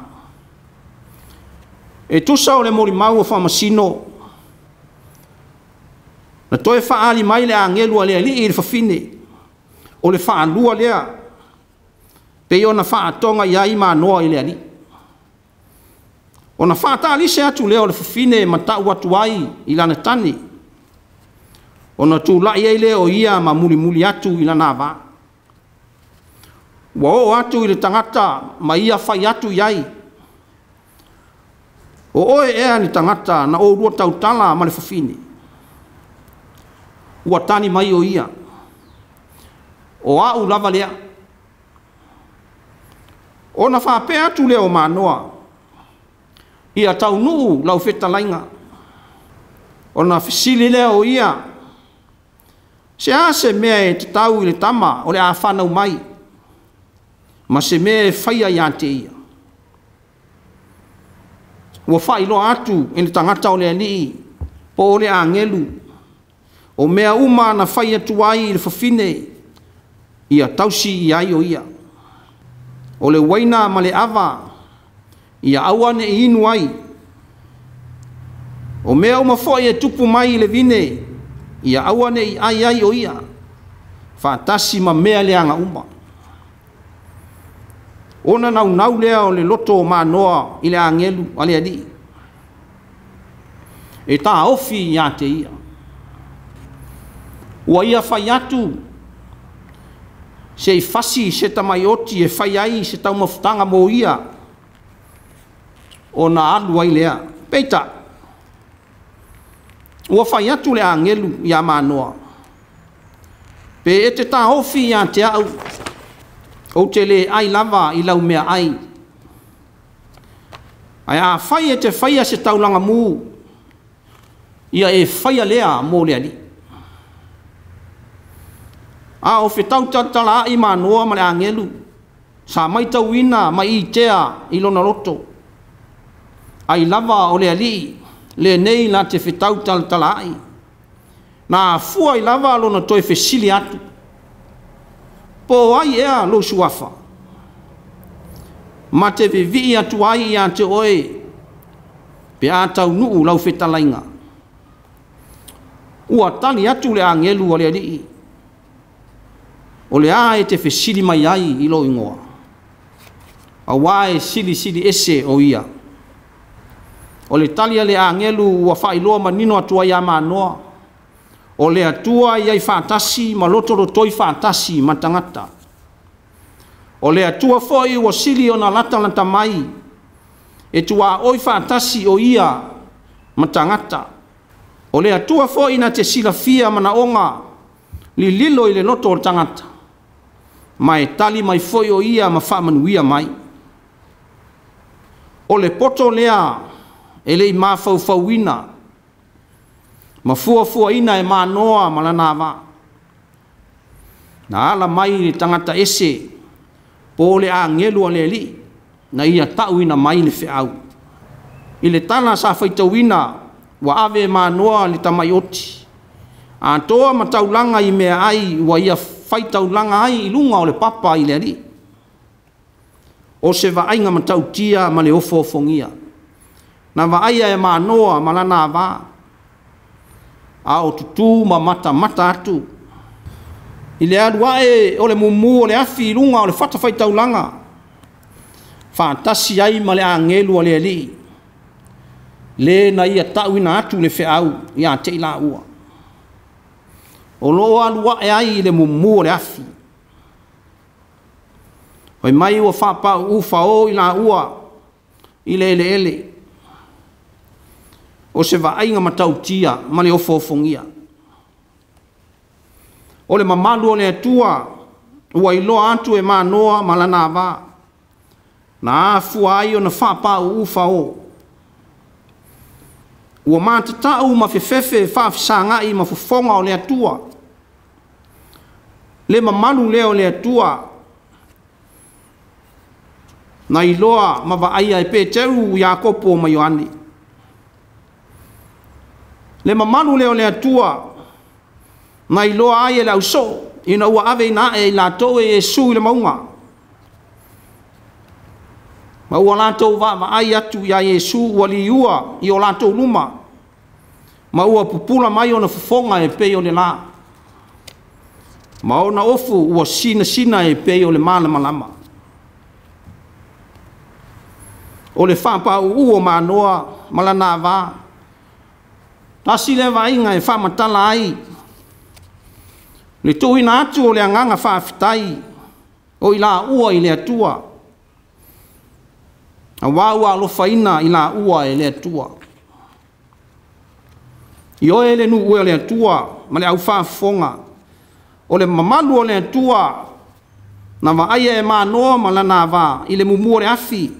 E tusa o le molimau o faamasino, na toe faali mai le agelu a le alii i le fafine, o le faalua lea, pei ona faatoga i ai Manoa i le alii. Ona faatalise atu lea o le fafine ma tau atu ai i lana tane, ona tulai ai lea o ia ma mulimuli atu i lana avā. Ua oo atu i le tagata ma ia fai atu i ai, o oe ea le tagata na oulua tautala ma le fafine. Ua tani mai o ia, o au lava lea. Ona faapea atu lea o Manoa, ia taunuu lau fetalaiga. Ona fesili lea o ia, se a se mea e tatau i le tama o le a whanau mai, ma se mea e faia ia te ia. Ua faailoa atu e le tagata o le alii, po o le agelu, o mea uma na fai atu ai i le fafine, ia tausi i ai o ia. O le uaina ma le ava, ia aua ne i inu ai. O mea uma foi e tupu mai i le vine, ia aua ne i ai ai o ia, faatasi ma mea leaga uma. Ona naunau lea o le loto o Manoa i le agelu a le alii, e taofi ia te ia. Ua ia fai atu, se i fasi se tamaioti e fai ai se taumafutaga mo ia, ona alu ai lea. Peita, ua fai atu le agelu ia Manoa, Pe e te tāofi ia te au, ou te le ai lava i lau mea ai. Ae a fai e te whaia se taulanga mū, ia e whaia lea mō le ali. A o whetau tala ai mānoa ma le angelu, sa mai tauina mai i tea i lona loto. Ai lava o le ali, le nei la te whetau tala ai. Nā fua i lava lona toi fesili atu. Po ai ea lo suafa. Ma te vivi atu ai ia te oe, pe a tau nuu lau whetalainga. Ua tali atu le angelu o le alii. O le a e te fesili mai ai i lo ingoa. A wā e sili sili ese o ia. O le tali a le angelu ua whailoa manino atu ai a mānoa. O le atua i ai whaatasi ma loto lotoi whaatasi ma tangata. O le atua foi ua sili ona lata lata mai. E tua oi whaatasi o ia ma tangata. O le atua foi na te silafia manaonga li lilo i le loto o tangata. Ma e tali mai foi o ia ma whaamanuia mai. O le poto lea e lei mafaufauina. Ma fua ina e mānoa ma lana vā. Na ala mai le tangata ese po le angelu a le alii, na ia tauina mai le feau. I le tala sa whaitauina ua ave e mānoa le tamai oti. A toa ma taulanga i mea ai ua ia whaitaulanga ai i lunga o le papa i le alii. O se vaaiga matautia ma le ofoofongia. Na vaaia e mānoa ma lana vā. A o tutu ma mata mata atu. I le alu ae o le mumu o le afi i lunga o le whata whaitaulanga. Whaatasi ai ma le angelu o le alii. Le na ia tauina atu le feau ia te ila ua. O lo alu ae ai i le mumu o le afi. Hoi mai ua whapau ufa o i la ua i le ele ele. O se vaaiga matautia ma le ofoofongia. O le mamalu o le atua ua iloa atu e mānoa ma lana vā. Na afua ai ona whapau ufa o. Ua mātatau ma fefefe whaafisāngai ma fofonga o le atua. Le mamalu lea o le atua. Na iloa ma vaaia e Peteru Iakopo ma Ioane. Le mamalu lea o le atua. Na iloa ai e le auso. Ina ua ave ina e i latou e Iesu i le maunga. Ma ua latou vaavaai atu ia Iesu ua liua i o latou luma. Ma ua pupula mai ona fofoga e pei o le la. Ma ona ofu ua sinasina e pei o le malamalama. O le whapau o mānoa ma lana vā. Tasi le vaaiga e whaamatala ai. Le tuuina atu o le agaga faafetai o i la ua i le atua. A wā ua alofaina i la ua e le atua. I oe le nuu e o le atua ma le au faafofoga. O le mamalu o le atua na vaaia e mānoa ma lana vā i le mumu o le afi.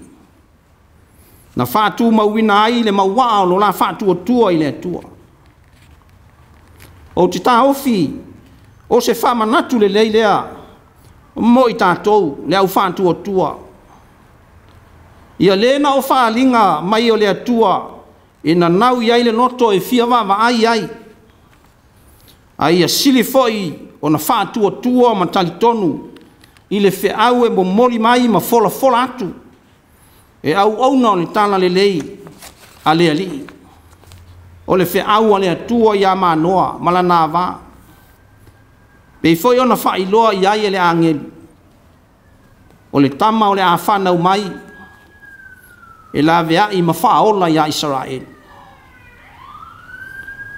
Na whātūmauina ai le mauaa o lo la whātuatua i le atua. O te tāofi, o se whaamanatu le leilea, mo i tātou, le au whātuatua. Ia lena o whaalinga mai o le atua, e nanau i ai le noto e fia vaava ai ai. A ia sili foi o na whātuatua ma talitonu, i le feau e momoli mai ma fola fola atu. E au auna o le tala lelei a le alii. O le feau a le atua ia mānoa ma lana vā. Pei foi ona whailoa i ai e le angelu. O le tama o le a whanau mai e la veai ma whaola ia Israel.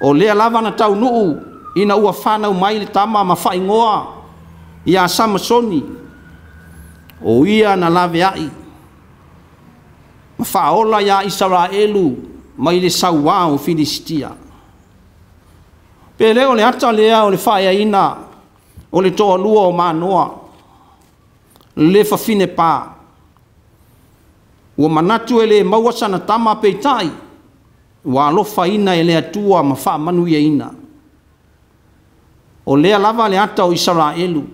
O lea lava na taunuu ina ua whanau mai le tama ma whaingoa ia Samasoni. O ia na laveai ma whaola ia Israelu mai le sauā o Filistia. Pe leo le ata lea o le whaeaina O le toalua o Manoa, le fafine pa. Ua manatu e le maua sana tama peitai, ua alofaina e le Atua ma faamanuiaina. O lea lava le ata o Isaraelu.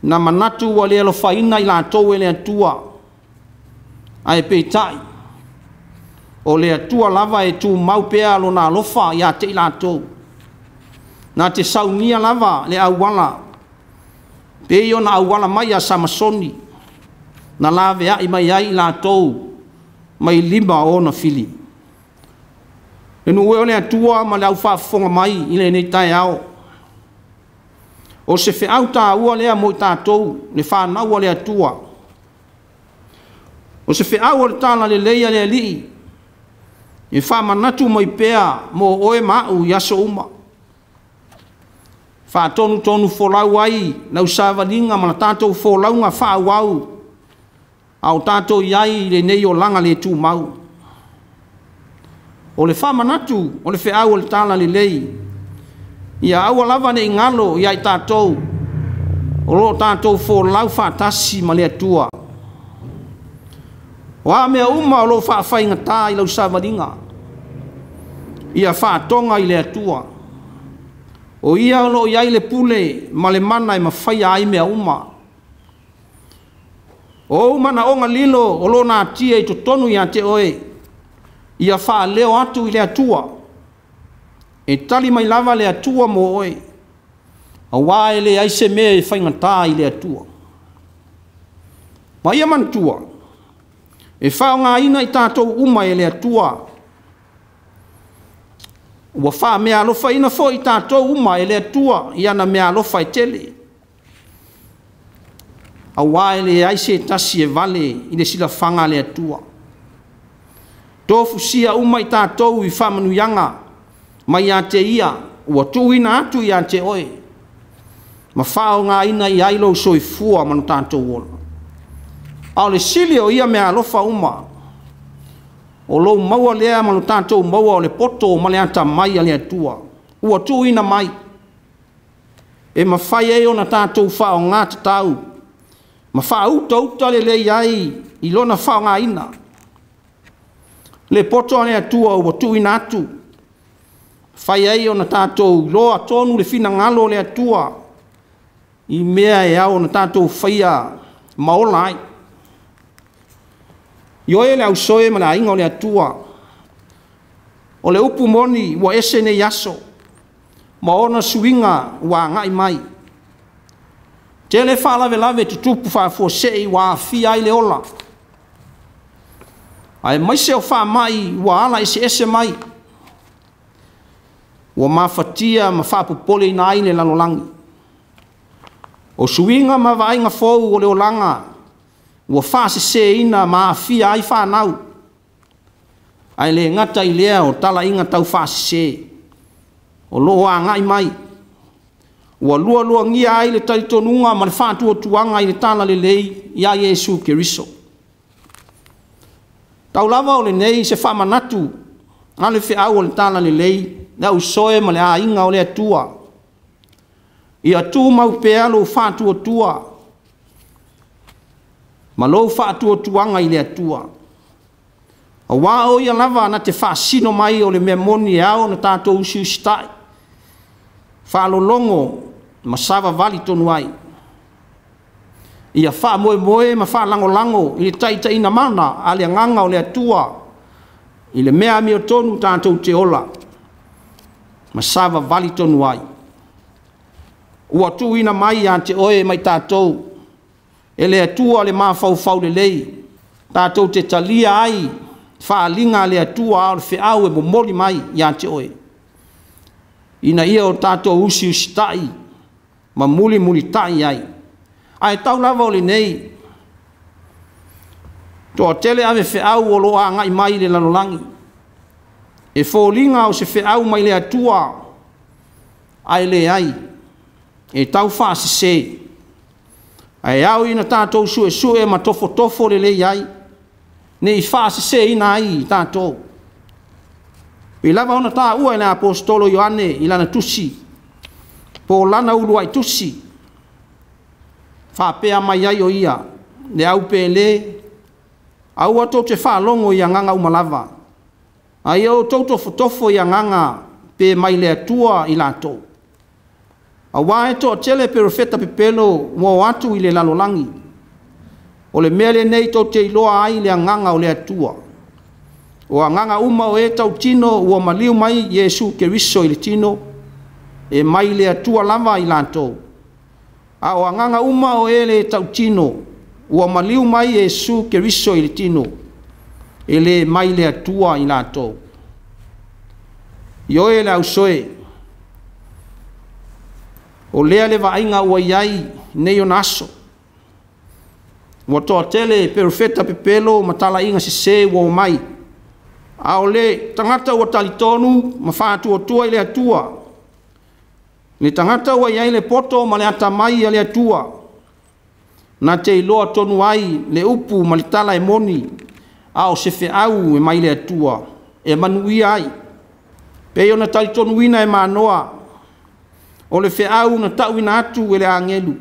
Na manatu ua le alofaina i latou e le Atua, ae peitai, o le Atua lava e tumau pea lona alofa ia te i latou. Na te saunia lava le auala, pei ona auala mai a Samasoni, na laveai mai ai i latou mai lima o ona fili. Le nuu e o le Atua ma le au faafofoga mai i lenei taeao. O se feau tāua lea mo i tatou, le whanau o le Atua. O se feau o le tala lelei a le Alii, e whaamanatu mai pea mo oe maau i aso uma. Whaatonu tonu folau ai, lau savalinga ma la tātou folauga whaauau, au tātou iai le nei o langa le tūmau. O le whaamanatu, o le feau o le tala lelei, ia aua lava ne ingalo ia i tātou, o lo tātou folau whaatasi ma le Atua. O a mea uma o lo whaafaingata i lau savalinga, ia whaatonga i le Atua. O ia o lo iai le pule ma le mana e mawhaia ai mea uma. O mana onga lilo o lo nā tia i totonu ia te oe, ia whaaleo atu i le Atua. E tali mai lava le Atua mo oe, a wā e le aise mea e whaingata i le Atua. Ma ia mantua, e whaonga ina i tātou uma e le Atua. Ua wha mea alofa ina fo i tātou uma e le Atua, i ana mea alofa e tele. A wā e le aise tasi e vale i le sila whanga le Atua. Tofu sia uma i tātou i whamanuyanga, mai a te ia, ua tuuina atu ia te oe. Ma whaonga ina i ailo soifua manu tātou ola. A o le sili o ia mea alofa uma, o lou maua lea ma lo tātou maua o le poto ma le ata mai a le Atua. Ua tuuina mai. E mawhai ai ona tātou whaonga tatau. Ma whaauta uta le lei ai i lona whaonga ina. Le poto a le Atua ua tuuina atu. Whai ai ona tātou loa tonu le whina ngalo le Atua. I mea e au ona tātou whaia maola ai. I oe le ausoe ma le ainga o le Atua. O le upu moni ua ese nei aso. Ma ona suinga ua ngai mai. Tele whaalavelave tutupu whaafuasei ua awhia ai le ola. Ae maise o whaamai ua ala ese ese mai. Ua mafatia ma whaapupole ina ai le lalolangi. O suinga ma vaaiga fou o le olaga, ua whaasese ina ma awhia ai whanau. Ae le ngata i lea o tala inga tau whaasese. O loo a ngai mai. Ua lua lua ngia ai le talitonunga ma le whaatuatuanga i le tala lelei ia Iesu Keriso. Tau lava o le nei se whaamanatu a le feau o le tala lelei le au soe ma le ainga o le Atua. Ia tū mau pea lou whaatuatua ma lou whaatuatuanga i le Atua. A wā o ia lava na te whaasino mai o le mea moni e ao na tātou usiusitai. Whaalolongo ma savavali tonu ai. Ia whaamoemoe ma whaalangolango i le taitaina mana a le anganga o le Atua i le mea amio tonu tātou te ola ma savavali tonu ai. Ua tuuina mai ia te oe mai tātou e le Atua le mafaufau lelei tātou te talia ai whaalinga le Atua o le feau e momoli mai ia te oe. Ina ia o tātou usiusitai ma muli muli tai ai. Ae tau lava o le nei, toa tele ave feau o lo a ngai mai le lalolangi. E fōlinga o se feau mai le Atua ai le ai, e tau whaasese. Ae au ina tātou sue sue ma tofo tofo le lei ai, ne i whaasese ina ai tātou. Pe lava ona tā ua i le apostolo Ioane i lana tusi, Po o lana uluai tusi faapea mai ai o ia le au pele aua tou te faalogo i agaga uma lava a ia outou tofotofo i agaga pe mai le Atua i latou. Auā e toatele perofeta pepelo ua o atu i le lalolagi. O le mea lenei tou te iloa ai le agaga o le Atua. O agaga uma o e tautino ua maliu mai Iesu Keriso i le tino, e mai le Atua lava i latou. A o agaga uma o e le tautino ua maliu mai Iesu Keriso i le tino, e le mai le Atua i latou. Ioe le ausoe, o lea le vaaiga ua i ai nei ona aso. Ua toatele perofeta pepelo ma talaiga sesē ua omai. A o le tagata ua talitonu ma faatuatua i le Atua, le tagata ua i ai le poto ma le atamai a le Atua, na te iloa tonu ai le upu ma le tala e moni, a o se feau e mai le Atua e manuia ai. Pei ona talitonuina e Manoa, o le feau na tauina atu e le agelu,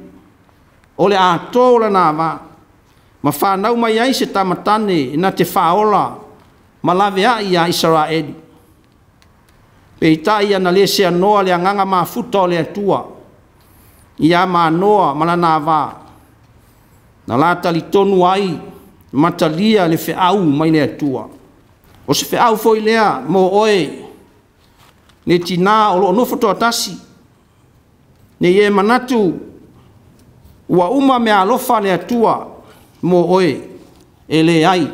o le a tō lana avā, ma whanau mai ai se tamatane na te whaola ma laveai ia Isaraeli. Peitai ana le seanoa le agaga mafuta o le Atua, ia Manoa ma lana avā, na la talitonu ai matalia le feau mai le Atua. O se feau foi lea mo oe, le tinā o loo nofo toatasi, nei e manatu ua uma mea alofa le Atua mo oe e le ai.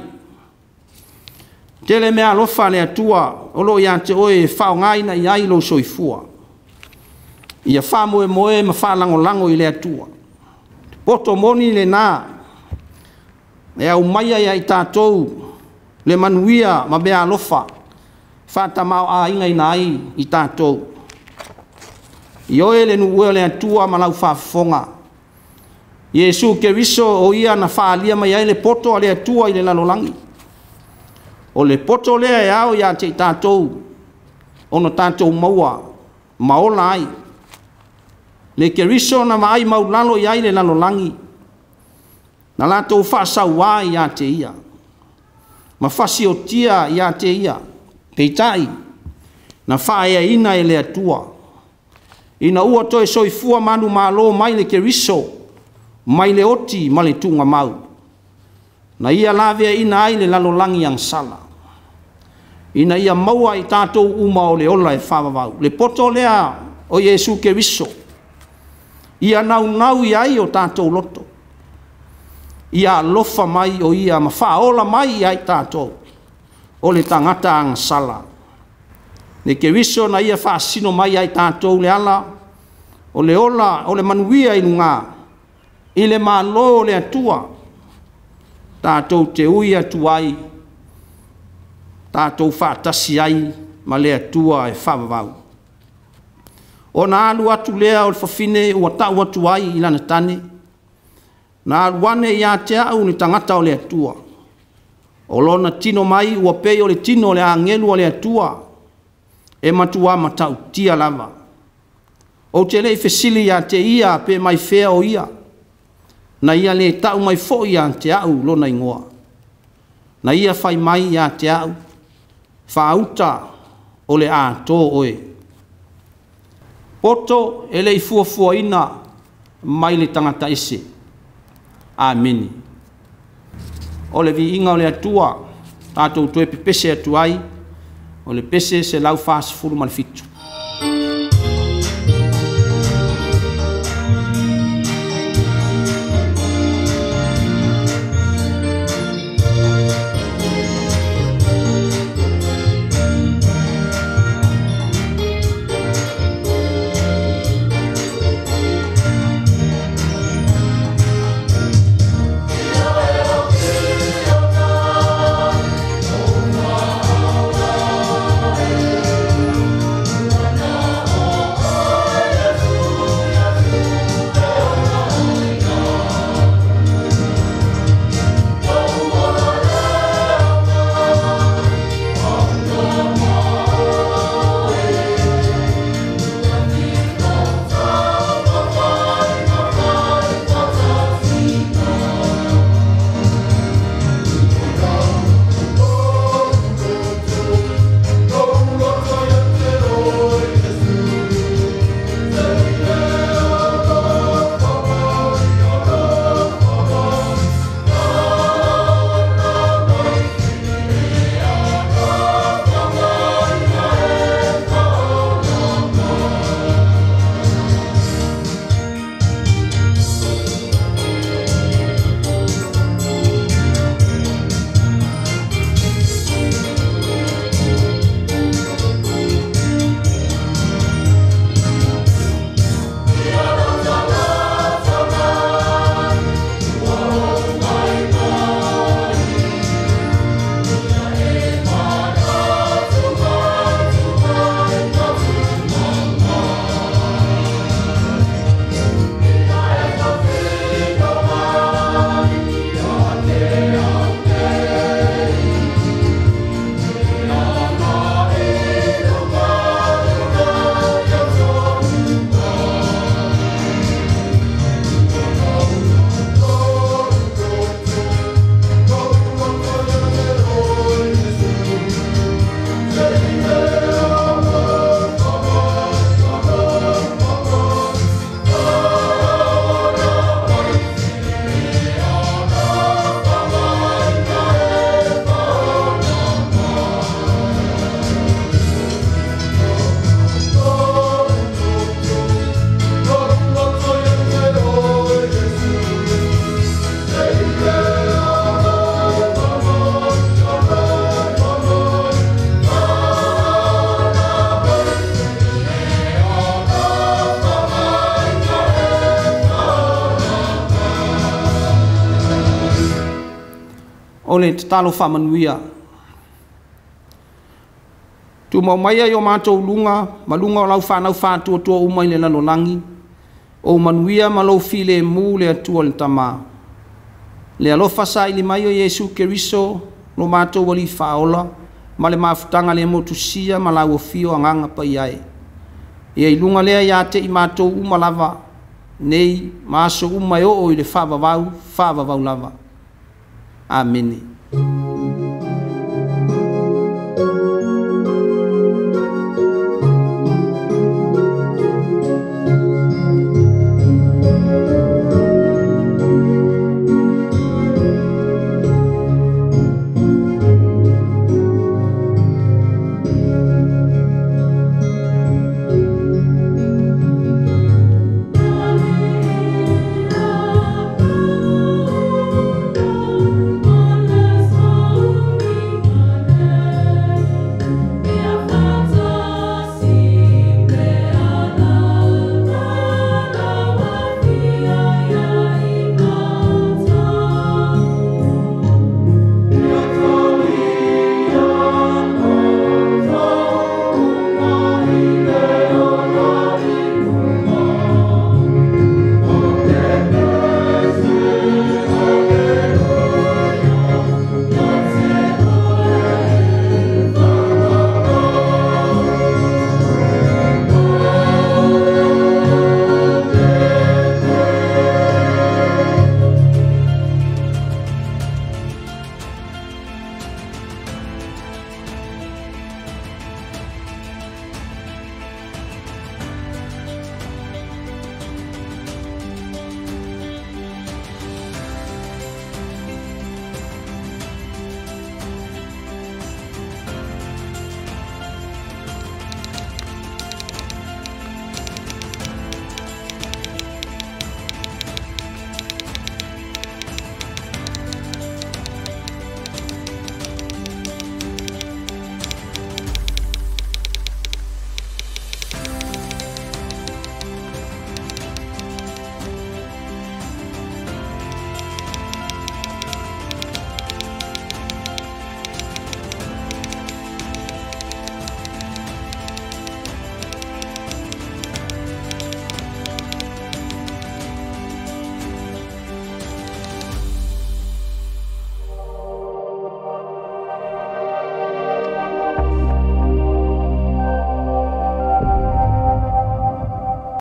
Tele mea alofa le Atua o loo ia te oe e faaaogaina i ai lou soifua. Ia faamoemoe ma faalagolago i le Atua. Poto moni lena e aumaia ia i tatou le manuia ma mea alofa faatamao ina ai i tatou. Ioe le nuu o le Atua ma lau faafofoga. Iesu Keriso o ia na faalia mai ai le poto a le Atua i le lalolagi. O le poto lea e ao ia te i tatou, ona tatou maua ma ola ai. Le Keriso na vaai maulalo i ai le lalolagi, na latou faasauā ia te ia, ma fasiotia ia te ia. Peitai, na faaeaina e le Atua, ina ua toe soifua manumalo mai le Keriso, mai le oti ma le tuugamau, na ia laveaina ai le lalolagi agasala, ina ia maua i tatou uma o le ola e faavavau. Le poto lea o Iesu Keriso, ia naunau i ai o tatou loto, ia alofa mai o ia ma faaola mai ia i tatou, o le tagata agasala. Le Keriso na ia faasino mai ai tatou le ala, o le ola, o le manuia i luga, i le malo o le Atua, tatou te ui atu ai, tatou faatasi ai ma le Atua e faavavau. Ona alu atu lea o le fafine ua tau atu ai i lana tane, na alu ane ia te au le tagata o le Atua. O lona tino mai ua pei o le tino o le agelu o le Atua, e matua matautia lava. Ou te lei fesili ia te ia pe mai fea o ia, na ia le tau mai foi ia te au lona igoa. Na ia fai mai ia te au, faauta o le a tō oe. Poto e le i fuafuaina mai le tagata ese. Amene. O le viiga o le Atua, tatou toe pepese atu ai, o le pese 147. Thank you. O le tatalo faamanuia. Tumau maia i o matou luga ma luga o lau fanau faatuatua uma i le lalolagi, o manuia ma lou filemu le Atua le Tama. Le alofa saili mai o Iesu Keriso, lo matou Alii faaola, ma le mafutaga le motusia ma lau afio Agaga Paia e. Ia i luga lea ia te i matou uma lava, nei ma aso uma e oo i le faavavau, faavavau lava. Amene.